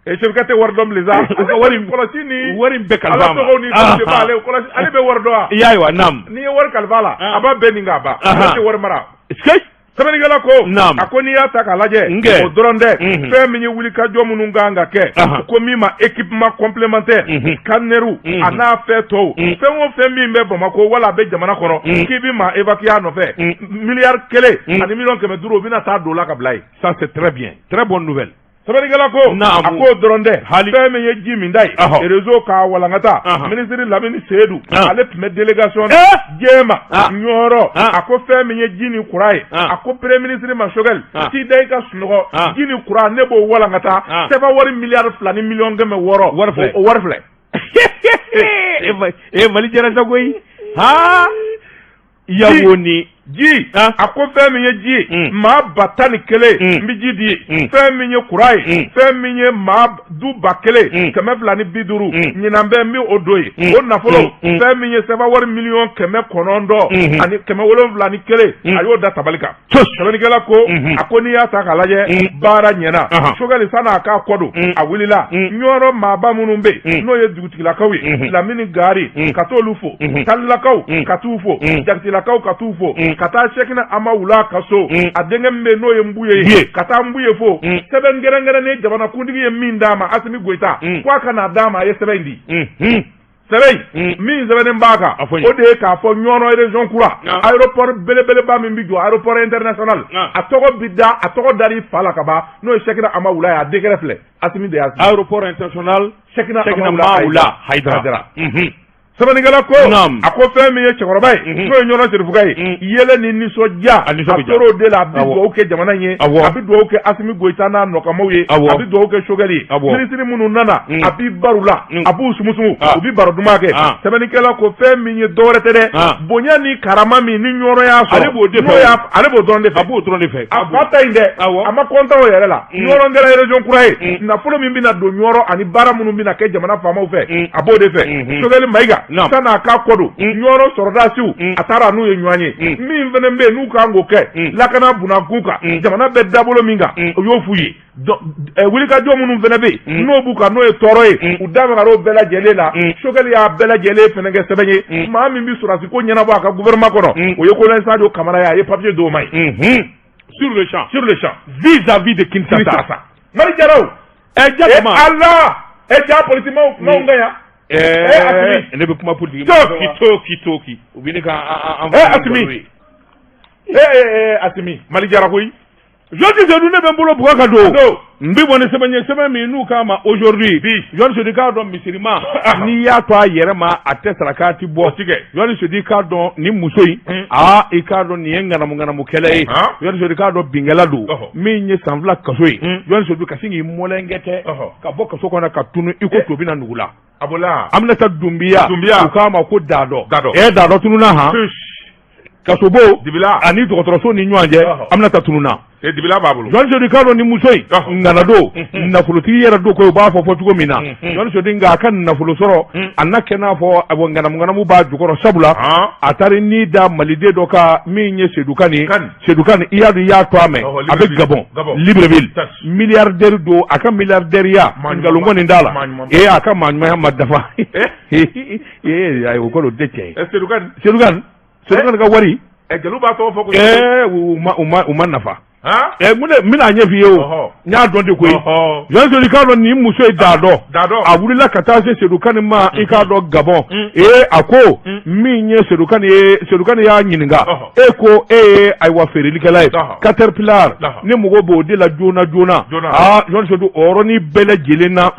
E sefika tɛ wari dɔn bilen sa. U ka wari kɔlɔsi ni wari in bɛɛ kalifa a ma. Ala tɔgɔw ni fɛnw de b'ale kɔlɔsi, ale bɛ wari dɔn wa? I y'a ye wa? Naam. N'i ye wari kalifa a la, a b'a bɛɛ nin k'a ban. Ale tɛ wari mara. Sikeyi. Sɛbɛnnikɛla ko Naam. a ko n'i y'a ta k'a lajɛ, Nkɛ. o dɔrɔn tɛ, fɛn min ye wulikajɔ minnu kan ka kɛ, ko min ma équipement complémentaire, scanner a n'a fɛn tɔw, fɛn o fɛn min bɛ Bamakɔ wala a bɛ jamana kɔnɔ, k'i bɛ maa évacuer a nɔfɛ, miliyari 1 ani miliyɔn 500, o bɛna taa don o la ka bila yen. Ça, c'est très bien, très bonne nouvelle. Sɛbɛnnikɛla ko Naamu. a k'o dɔrɔn tɛ, Hali. fɛn min ye ji min da ye, réseau k'a walankata, minisiri Lamini Seyidu, ale tun bɛ délégation na Jɛma Ɲɔrɔ. A ko fɛn min ye ji ni courant ye, a ko premier ministre ma, Sogɛli, t'i da i ka sunɔgɔ, ji ni courant, ne b'o walankata, CFA wari miliyari 2 ni miliyɔn 600. Wari filɛ. O wari filɛ. E, Mali jɛra sa koyi. Ha, yawo ni Ji, a ko fɛn min ye ji ye, maa 11,000 n bɛ ji di ye. Fɛn min ye courant ye, fɛn min ye maa du 1250, ɲinan bɛ n bɛ o don ye. O nafolo, fɛn min ye CFA wari miliyɔn 900 ani 701, a y'o da tabali kan. Sɛbɛnnikɛla ko a ko n'i y'a ta k'a lajɛ, baara ɲɛna. Sogɛli san'a k'a kɔ don, a wulila Ɲɔrɔ maaba minnu bɛ yen, n'o ye dugutigilakaw ye, Lamini Gari, ka t'olu fo, Talilakaw ka t'u fo, Jakitilakaw ka t'u fo, ka taa Sɛkina Amawula ka so, a denkɛ min bɛ yen n'o ye Nbuye ye, ka taa Nbuye fo. Sɛbɛn kɛrɛnkɛrɛnnen, jamanakuntigi ye min d'a ma, Asimi Goyita, ko a ka n'a d'a ma, a ye sɛbɛn in di. Sɛbɛn in min sɛbɛnnen b'a kan, o de ye k'a fɔ Ɲɔnɔ région kura, aéroport belebeleba min bɛ jɔ, aéroport international, a tɔgɔ bɛ da, a tɔgɔ dar'i fa la ka ban, n'o ye Sɛkina Amawula ye. A décret filɛ, Asimi de y'a signé. Aéroport international Sɛkina Amawula Hayidara. Sɛbɛnnikɛla ko, a ko fɛn min ye cɛkɔrɔba ye, n'o ye Ɲɔnɔ Serifuka ye, yɛlɛ ni nisɔndiya, a tor'o de la. A bɛ dugawu kɛ jamana in ye, a bɛ dugawu kɛ Asimi Goyita n'a nɔkanmaw ye, a bɛ dugawu kɛ Sogɛli ye. Minisiri minnu nana, a b'i baro la, a b'u sumusumu, u bɛ baro duman kɛ. Sɛbɛnnikɛla ko fɛn min ye dɔwɛrɛ tɛ dɛ, bonya ni karama min ni Ɲɔnɔ y'a sɔrɔ, ale b'o de fɛ, ale b'o dɔrɔn de fɛ, a b'o dɔrɔn de fɛ. A fa ta in dɛ, a ma kɔntan o yɛrɛ la. Ɲɔrɔ kɛra région kura ye, nafolo min bɛna don Ɲɔrɔ ani baara minnu bɛna kɛ jamana faamaw fɛ, a b'o de fɛ. Sogɛli Mayiga, san'a k'a kɔ don Ɲɔrɔ sɔrɔdasiw, a taara n'u ye ɲɔgɔn ye. Min fana bɛ yen n'u kan k'o kɛ lakana bunakun kan, jamana bɛ dabolo min kan, o y'o f'u ye. Wulikajɔ minnu fana bɛ yen n'o b'u kan, n'o ye tɔɔrɔ ye, u da magar'o bɛɛ lajɛlen la. Sogɛli y'a bɛɛ lajɛlen fana kɛ sɛbɛn ye. Maa min bɛ sɔrɔdasi ko ɲɛnabɔ a ka gouvernement kɔnɔ, o ye colonel Sadio Kamara ye. A ye papier d'o ma ye. Sur le champ. Sur le champ. Vis-à-vis de Kinshasa. Mali Jaraw. Ɛ Jakuma. Ala e ja politique maaw kumaw ka yan. Ɛɛ ne bɛ kuma politique. Toki toki toki. U bɛ ne ka an. Ɛ Asimi. Ee Asimi Mali Jara koyi. Jɔnni Sedu, ne bɛ n bolo bugɔ ka don. N bɛ bɔ ni sɛbɛn ye, sɛbɛn min n'u k'a ma aujourd'hui. Jɔnni Sedu k'a dɔn misirima, n'i y'a to a yɛrɛ ma, a tɛ sarakati bɔ. Jɔnni Sedu k'a dɔn nin muso in, aa i k'a dɔn nin ye ŋanamu ŋanamukɛla ye. Jɔnni Sedu k'a dɔn binkɛla don min ye san 2 kaso ye. Jɔnni Sedu ka sin k'i mɔlɛnkɛ tɛ ka bɔ kaso kɔnɔ ka tunu i ko to bɛna nugu la. A bɔla. Aminata Dunbiya. Dunbiya. U k'a ma ko Dadɔ. Dadɔ. Ɛ Dadɔ tununa han. Kasobo Dibila ani dɔgɔtɔrɔso ni ɲɔgɔn cɛ, Aminata tununa. Dibila b'a bolo. Jɔnni Sedu k'a dɔn ni muso in ŋana don, nafolotigi yɛrɛ don ko u b'a fɔ fɔ cogo min na. Jɔnni Sedu, nka a ka nafolo sɔrɔ a na kɛ n'a fɔ a ŋanamu ŋanamu b'a jukɔrɔ, sabula a taara ni da maliden dɔ kan min ye Sedu Kani. Sedu Kani, i y'a dɔn, i y'a to a mɛn, a bɛ Gabon, Libreville, milliardaire don. A ka milliardaireya nkalon kɔni t'a la, ee a ka maaɲumanya ma dafa. Ee ayi, o kɔni o tɛ tiɲɛ ye. Sedu Kani. Sedu Kani. Sedu Kani ka wari. Jeliw b'a tɔgɔ fɔ ko. U ma nafa. Mun de n bɛna ɲɛf'i ye o. N y'a dɔn de koyi. Jɔnni Sedu k'a dɔn nin muso ye Dadɔ. Dadɔ. A wulila ka taa se Sedu Kani ma, i k'a dɔn Gabon. Ee a ko min ye Sedu Kani ye, Sedu Kani y'a ɲininka. E ko e ye ayiwa feerelikɛla ye. Caterpillar. Ne mago b'o de la joona joona. Aa Jɔnni Sedu, o yɔrɔnin bɛɛ lajɛlen na,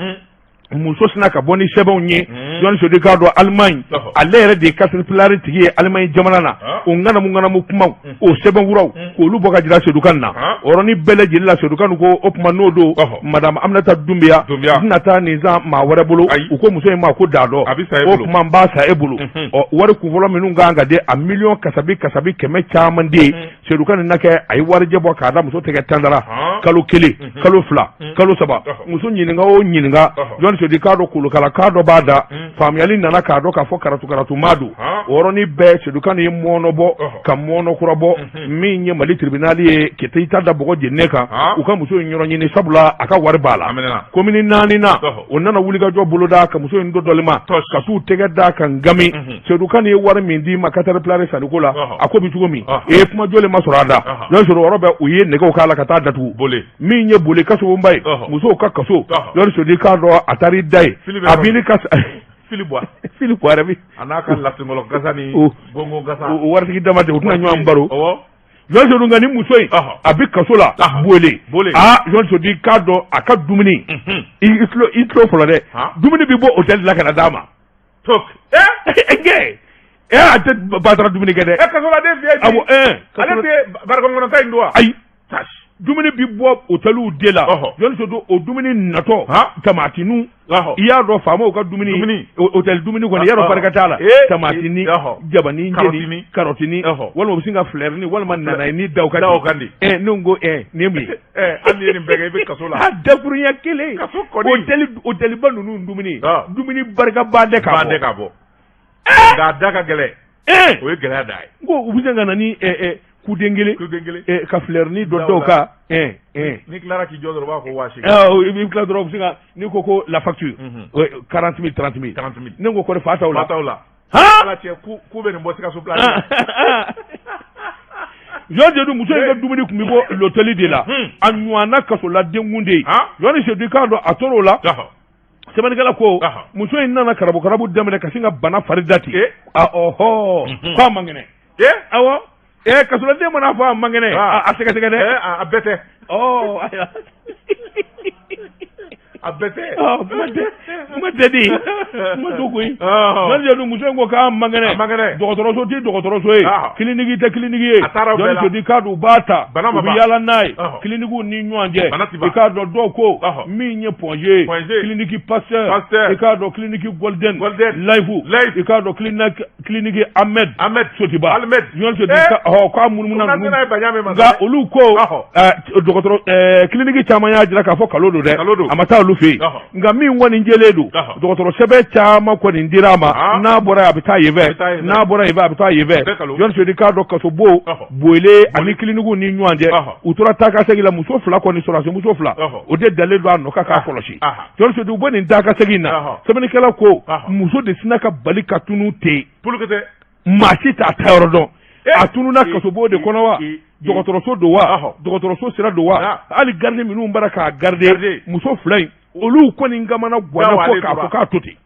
muso sina ka bɔ ni sɛbɛnw ye. Jɔnni Sedu k'a dɔn Allemagne, ale yɛrɛ de ye Caterpillar tigi ye Allemagne jamana na. O ŋanamu ŋanamu kumaw, o sɛbɛnfuraw, k'olu bɔ ka jira Sedu Kani na. O yɔrɔnin bɛɛ lajɛlen la, Sedu Kani ko o tuma n'o don, madame Aminata Dunbiya, n tɛna taa nin san maa wɛrɛ bolo. U ko muso in ma ko Dadɔ, o tuma n b'a san e bolo. Ɔ wari kunfɔlɔ minnu kan ka di a, miliyɔn kasabi kasabi kɛmɛ caman de ye. Sedu Kani na kɛ a ye warijɛ bɔ k'a da muso tɛgɛ tandara. Kalo 1, kalo 2, kalo 3, muso ɲininka o ɲininka, Jɔnni Sedu k'a dɔn kolokala k'a dɔ b'a da. Faamuyali nana k'a dɔn k'a fɔ karatu karatu maa don. O yɔrɔnin bɛɛ, Sedu Kani ye mɔnɔ bɔ ka mɔnɔ kura bɔ min ye Mali tribunal ye ka taa i ta da bɔgɔ jeninen kan. U ka muso in yɔrɔ ɲini, sabula a ka wari b'a la. Komini 4 na, o nana wulikajɔ boloda ka muso in dɔdɔli ma ka t'u tɛgɛ da kan gami. Sedu Kani ye wari min d'i ma Caterpillar sanniko la, a ko bɛ cogo min, e kuma jɔlen ma sɔrɔ a da. Jɔnni Sedu, yɔrɔ bɛɛ u ye nɛgɛw k'a la ka taa datugu min ye Bole kasobonba ye, musow ka kaso. Jɔnni Sedu k'a dɔn a taara i da yen, a b'i ka fili bɔ fili bɔ yɛrɛ bi a n'a ka lasenkɔlɔ gasa ni gongon gasa. O waritigi dama tɛ, u tɛna ɲɔgɔn baro. Jɔnni Sedu, nka ni muso in a bɛ kaso la Bole. Aa Jɔnni Sedu k'a dɔn a ka dumuni, i tulo fɔlɔ dɛ, dumuni bɛ bɔ hôtel la ka na d'a ma. A tɛ batara dumuni kɛ dɛ. Kasoladen VIP. Awɔ. Ale tɛ barikon kɔnɔta in don wa? Ayi, dumuni bi bɔ hôteliw de la. Jɔnni Sedu, o dumuni natɔ, tamatiniw, i y'a dɔn faamaw ka dumuni, hôtel dumuni kɔni, i y'a dɔn barika t'a la. Tamatini, jabani jeni, karɔtini, walima u bɛ sin ka filɛrini walima nanaye da o kan di. Ne ko nin ye mun ye? Hali n'i ye nin bɛɛ kɛ, i bɛ kaso la. A dakurunya kelen. Kaso kɔni. Hôteliba ninnu dumuni, dumuni barikaba tɛ ka bɔ. Ka bɔ. Nka a da ka gɛlɛn. O ye gɛlɛya da ye. N ko u bɛ se ka na ni kuden kelen. Kuden kelen. Ka filɛrini dɔ dɔw kan. N'i tilara k'i jɔ dɔrɔn, u b'a fɔ 8000. I bɛ tila dɔrɔn, u bɛ se ka n'i ko ko la facture. 40 000, 30 000. 30 000. Ne ko kɔni fa t'aw la. Fa t'aw la. Ala cɛ k'u bɛ nin bɔ Sikaso place. Jɔn Sedu, muso in ka dumuni tun bɛ bɔ l'hôtel de la. A ɲɔgɔnna kasoladen kun de ye. Jɔn Sedu k'a dɔn a tor'o la. Sɛbɛnnikɛla ko muso in nana karabukarabu daminɛ ka sin ka bana fari da ten, ɔhɔ, k'a man kɛnɛ. Awɔ, kasoladen mana fɔ a man kɛnɛ, a sɛgɛsɛgɛ dɛ. A bɛɛ tɛ. Ayiwa. A bɛɛ tɛ. Kuma tɛ, kuma tɛ di, kuma to koyi. Jɔnni, muso in ko k'a man kɛnɛ. A man kɛnɛ. Dɔgɔtɔrɔso tɛ dɔgɔtɔrɔso ye, kiliniki tɛ kiliniki ye. A taara o bɛɛ la. Jɔnni, k'a dɔn u b'a ta, Bana ma u bɛ ban. yaala n'a ye kilinikiw ni ɲɔgɔn cɛ. Bana ti ban. I k'a dɔn dɔw ko min ye Point G ye, Point G. Clinique Pasteur, Pasteur. I k'a dɔn clinique Golden, Golden. Life, Life. I k'a dɔn clinique Ahmed, Ahmed Sotiba, Ahmed. Jɔnni Sodi, k'a munumunu Ko ninnu. n'a tɛna ye baɲa min ma. Nka olu ko dɔgɔtɔrɔ clinique caman y'a jira k'a fɔ kalo don dɛ, Kalo don. a ma taa olu fɛ yen. Nka min kɔni jɛlen don, dɔgɔtɔrɔ sɛbɛn caman kɔni dira a ma. N'a bɔra yen, a bɛ taa yen A bɛ taa fɛ, yen fɛ. n'a bɔra yen fɛ, a bɛ taa yen fɛ. Bɛɛ kalo. Jɔnni Sodi, k'a dɔn kasobon Bowele ani clinique ni ɲɔgɔn cɛ, u tora taa ka segin la, muso fila kɔni, sɔrɔdasi muso fila, o de dalen don a nɔ kan k'a kɔlɔsi. Jɔnni Sodi, u bɔ nin taa ka segin na, sɛbɛnnikɛla ko muso de sinna ka bali ka tunu ten. Pulukete. Maa si t'a ta yɔrɔ dɔn. A tununa kasobon de kɔnɔ wa, dɔgɔtɔrɔso don wa, dɔgɔtɔrɔso sira don wa, hali garde minnu bara k'a garder, Garde. muso fila in, olu kɔni kamana ganna Gawa fo ale k'a tora. fɔ k'a to ten.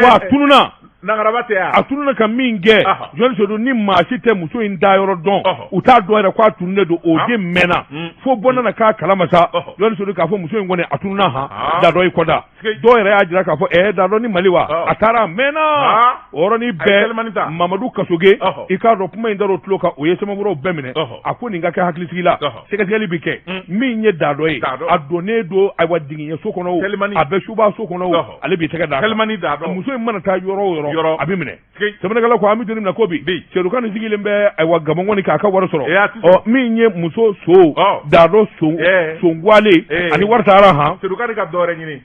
Wa a tununa. Nangaraba tɛ yan. A tununa ka min kɛ, Jɔnni Sedu, ni maa si tɛ muso in da yɔrɔ dɔn, u t'a dɔn yɛrɛ k'a tununnen don. O de mɛnna fo bɔ nana k'a kalama sa, Jɔnni Sedu, k'a fɔ muso in kɔni a tununa han. Dadɔ i kɔda, dɔw yɛrɛ y'a jira k'a fɔ dadɔ ni Mali wa, a taara a mɛnna. O yɔrɔnin A ye telimani bɛɛ, ta. Mamadu Kasoge, i k'a dɔn kuma in dar'o tulo kan, o ye sɛbɛnfuraw bɛɛ minɛ. A ko nin ka kɛ hakilisigi la, sɛgɛsɛgɛli bɛ kɛ. Min ye dadɔ ye, Dadɔ. a donnen don ayiwa jigiɲɛso kɔnɔ o, Telimani. a bɛ subaso kɔnɔ o, ale b'i tɛgɛ d'a kan. Telimani dadɔ. Muso in mana taa yɔrɔ o yɔrɔ, Yɔrɔ. a bɛ minɛ. Sɛbɛnnikɛla ko an bɛ don min na ko bi, Sedu Kani sigilen bɛ ayiwa Gabɔn kɔni k'a ka wari sɔrɔ. A ti sɔrɔ. Ɔ, min ye muso so dadɔ son songwale ani wari taara han. Sedu Kani ka dɔ wɛrɛ ɲini.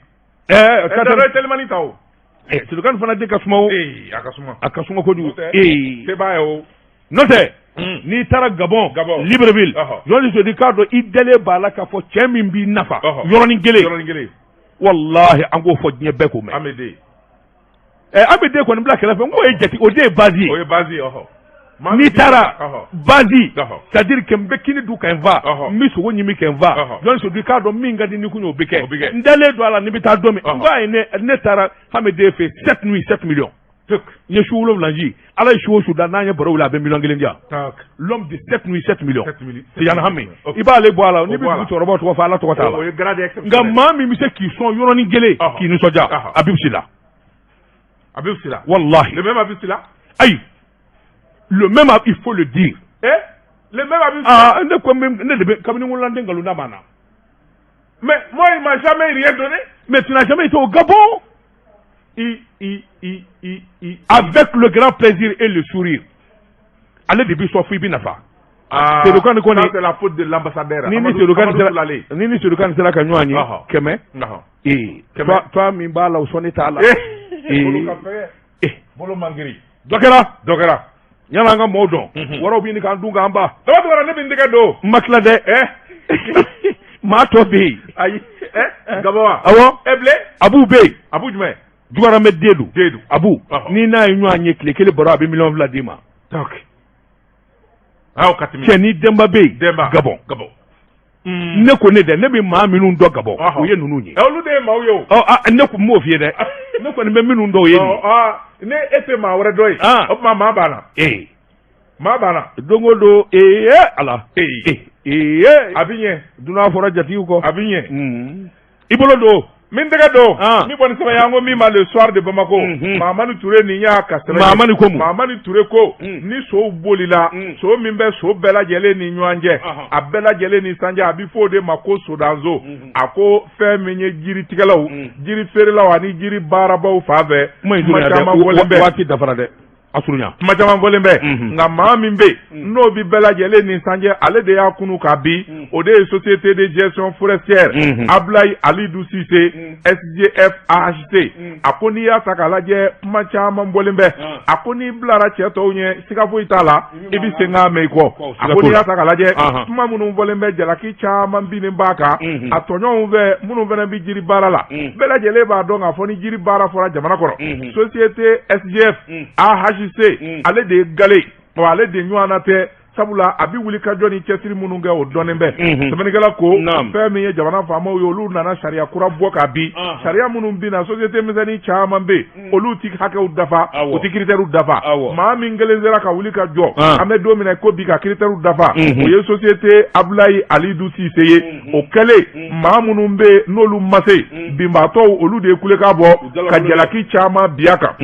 Ka Dadɔ ye telimani ta o. Sedu Kani fana den ka suma o. A ka suma. A ka suma kojugu. N'o tɛ, se b'a ye o. N'o tɛ, n'i taara Gabɔn, Gabɔn. Libreville, Jɔnni Sodi, k'a dɔn i dalen b'a la k'a fɔ cɛ min b'i nafa yɔrɔnin kelen, Yɔrɔnin kelen. Walahi, an k'o fɔ diɲɛ bɛɛ k'o mɛn. An bɛ den. An bɛ den kɔni bila kɛrɛfɛ, n k'o ye jate, o de ye base ye. O ye base ye, ɔhɔ. Maa N'i min b'i- taara base, c'est à dire que n bɛ kini dun ka n fa, n bɛ sogo ɲimi ka n fa. Jɔnni Sodi, k'a dɔn min ka di ni kun ye, o bɛ O bɛ kɛ. kɛ. N dalen don a la, ni bɛ taa don min, n k'a ye, ne taara Hamiden fɛ 7 nuits, 7 millions. Tuk. N ye su 7 ji, Ala ye su o su da, n'an ye baro wuli, a bɛ miliyɔn 1 di yan. Tak. L'homme de 7 nuits, 7 millions. 7 millions. Tijani Hami, Ok. i b'ale bɔ a la, n'i O bɛ bɔ a la. dugu cɛkɔrɔbaw tɔgɔ fɔ, Ala tɔgɔ t'a O la. ye grade exceptionnel. Nka maa min bɛ se k'i sɔn yɔrɔnin kelen k'i nisɔndiya, Habib Sila. Habib Sila. Wallahi. Le même Habib Sila. Ayi, le même, il faut le dire. Le même Habib Sila. Ah, ne ko ne de bɛ kabini n wolola, n tɛ nkalon da maa na. Mais moi, il m'a jamais rien donné. Mais tu n'as jamais été au Gabon. I, I, I, I, I. Avec le grand plaisir et le sourire, ale de b'i sɔn fo i bɛ nafa. Ah, Sedu Kani kɔni, ça c'est la faute de l'ambassadeur. ni ni Amadou Sedu Kani Amadou sera Toulale. ni Sedu Kani sera ka ɲɔgɔn ye 100, ee, toi min b'a la, o sɔnni t'a la. Bolo ka fɛgɛ. Bolo man girin. Dɔ kɛra. Dɔ kɛra. Yanni an ka mɔɔw dɔn, waraw bɛ ɲini k'an dun k'an ban. Daba Tunkara, ne bɛ n tɛgɛ don. N ma tila dɛ. Maa tɔ bɛ yen. Ayi. Gabɔ wa? Awɔ. Bilen. Abu bɛ yen. Abu jumɛn? Jugaramɛ den don. Den don. Abu. Ni n'a ye ɲɔgɔn ye tile kelen baro, a bɛ miliyɔn 2 d'i ma. Ok. Ah, o ka timi. Cɛ ni Denba bɛ yen. Denba. Gabɔn. Gabɔn. Ne ko ne dɛ, ne bɛ maa minnu dɔn Gabɔn, o ye ninnu ye. Olu de ye maaw ye o. Ɔ, a, ne ko n m'o f'i ye dɛ. Ne kɔni bɛ minnu dɔn, o ye nin ye. Ne e tɛ maa wɛrɛ dɔn ye. O tuma maa banna. Maa banna. Don o don, ee, Ala. Ee. A bɛ ɲɛ. Dunan fɔra jatigiw kɔ. A bɛ ɲɛ. I bolo don. Min tɛgɛ don. Min kɔni sɛbɛn an ko min ma Le Soir de Bamako. Mahamani Ture nin y'a ka sɛbɛn ye. Mahamani ko mun? Mahamani Ture ko ni sow bolila, so min bɛ so bɛɛ lajɛlen ni ɲɔgɔn cɛ, a bɛɛ lajɛlen ni sanjɛ, a bɛ fɔ o de ma ko sodanso. A ko fɛn min ye jiritigɛlaw, jiri feerelaw ani jiri baarabaw fan fɛ, Kuma in kuma surunya caman dɛ. fɔlen bɛ. Waati dafara dɛ. A surunya. Kuma caman fɔlen bɛ, nka maa min bɛ yen n'o bɛ bɛɛ lajɛlen ni sanjɛ, ale de y'a kunu ka bi, o de ye société de gestion forestière, Ablaye Alidou Cissé, SGF AHC. A ko n'i y'a ta k'a lajɛ, kuma caman bɔlen bɛ. A ko n'i bilara cɛ tɔw ɲɛ, siga foyi t'a la, i bɛ sen k'a mɛn i kɔ. A ko n'i y'a ta k'a lajɛ, kuma minnu fɔlen bɛ, jalaki caman binnen b'a kan a tɔɲɔgɔnw fɛ minnu fana bɛ jiri baara la. Bɛɛ lajɛlen b'a dɔn k'a fɔ ni jiri baara fɔra jamana kɔnɔ, société SGF AHC, ale de ye gale wa, ale de ɲɔgɔnna tɛ Sabula a bɛ wuli ka jɔ ni cɛsiri minnu kɛ, o dɔnnen bɛ. Sɛbɛnnikɛla ko fɛn min ye jamana faamaw ye, olu nana sariya kura bɔ ka bin. Sariya minnu binna, société misɛnnin caman bɛ yen, olu ti hakɛw dafa, u ti critères dafa. Maa min kelen sera ka wuli ka jɔ, an bɛ don min na ko bi, ka critères dafa, o ye société Abulayi Alidu Sise ye. O kɛlen, maa minnu bɛ yen n'olu ma se, binbaatɔw, olu de ye kulekan bɔ ka jalaki caman bin a kan.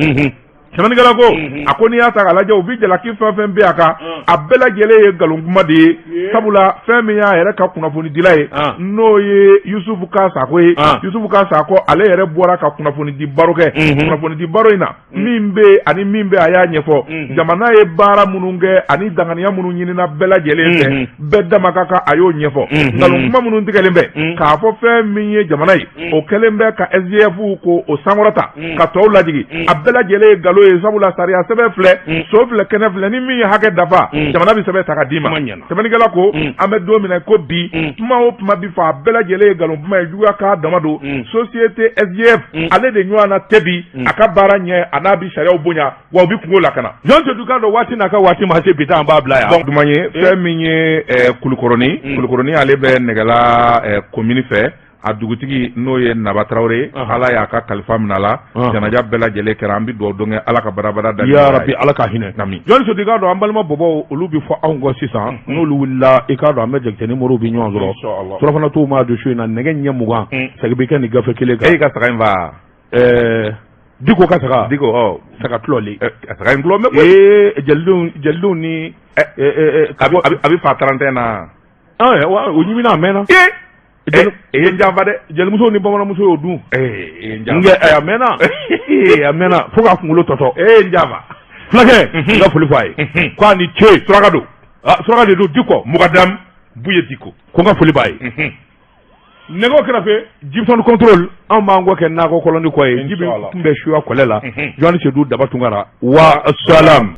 Sɛbɛnnikɛla ko a ko n'i y'a ta k'a lajɛ, u bɛ jalaki fɛn fɛn bin a kan, a bɛɛ lajɛlen ye nkalon kuma de ye. Sabula fɛn min y'a yɛrɛ ka kunnafonidila ye, n'o ye Yusufu Ka Sako ye, Yusufu Ka Sako, ale yɛrɛ bɔra ka kunnafonidi baro kɛ. Kunnafonidi baro in na, min bɛ ani min bɛ, a y'a ɲɛfɔ jamana ye baara minnu kɛ ani danganiya minnu ɲinina bɛɛ lajɛlen fɛ, bɛɛ dama ka kan, a y'o ɲɛfɔ. Nkalon kuma minnu tigɛlen bɛ k'a fɔ fɛn min ye jamana ye, o kɛlen bɛ ka SGF ko o sankɔrɔta ka tɔw lajigin, a bɛɛ lajɛlen ye nkalon ye. Sabula sariya sɛbɛn filɛ, so filɛ, kɛnɛ filɛ, ni min ye hakɛ dafa, jamana bɛ sɛbɛn ta ka d'i ma. Sɛbɛnnikɛla ko an bɛ don min na ko bi, kuma o kuma bi fɔ, a bɛɛ lajɛlen ye nkalon kuma ye, juguya k'a dama don. Société SGF, ale de ɲɔgɔn na tɛ bi a ka baara ɲɛ, a n'a bi sariyaw bonya, wa u bɛ kungo lakana. Jɔn Sedu k'a dɔn waati n'a ka waati ma se, bi ta an b'a bila yan. Bon, duman ye fɛn min ye, Kulukɔrɔni, Kulukɔrɔni, ale bɛ Nɛgɛla komini fɛ. A dugutigi, n'o ye Naba Tarawele ye, Ala y'a ka kalifa minɛ a la. Janaja bɛɛ lajɛlen kɛra, an bɛ dugawu don kɛ, Ala ka barabara da. Ya Rabi, Ala ka hinɛ. Ami. Jɔn Sedu k'a dɔn, an balima bɔbɔw, olu bɛ fɔ anw kɔ sisan. N'olu wulila, i k'a dɔn an bɛ Jakite ni Moriw bɛ ɲɔgɔn sɔrɔ. Surafana t'u ma don su in na, nɛgɛ ɲɛ 20, segin bɛ kɛ nin gafe kelen kan. E y'i ka saga in faa. Diko ka saga. Diko, ɔ. Saga tulɔlen. Saga in tulɔ mɛ. Ee, jelidenw ni. A bɛ fa 31 na. O ɲimina a mɛnna. E ye n janfa dɛ. Jelimuso ni bamananmuso y'o dun. E ye n janfa. A mɛnna, a mɛnna fo k'a kunkolo tɔtɔ. E ye n janfa. Fulakɛ, n ka foli fɔ a ye. K'a ni ce. Suraka don. Suraka de don, Diko. Mugadamu Buye Diko. Ko n ka foli b'a ye. Nɛgɛw kɛrɛfɛ, Jibson contrôle, anw b'an kɔ kɛ nakɔ kɔlɔni kɔ ye. Jibi tun bɛ suya kɔlɛ la. Jɔn Sedu Daba Tunkara wa salam.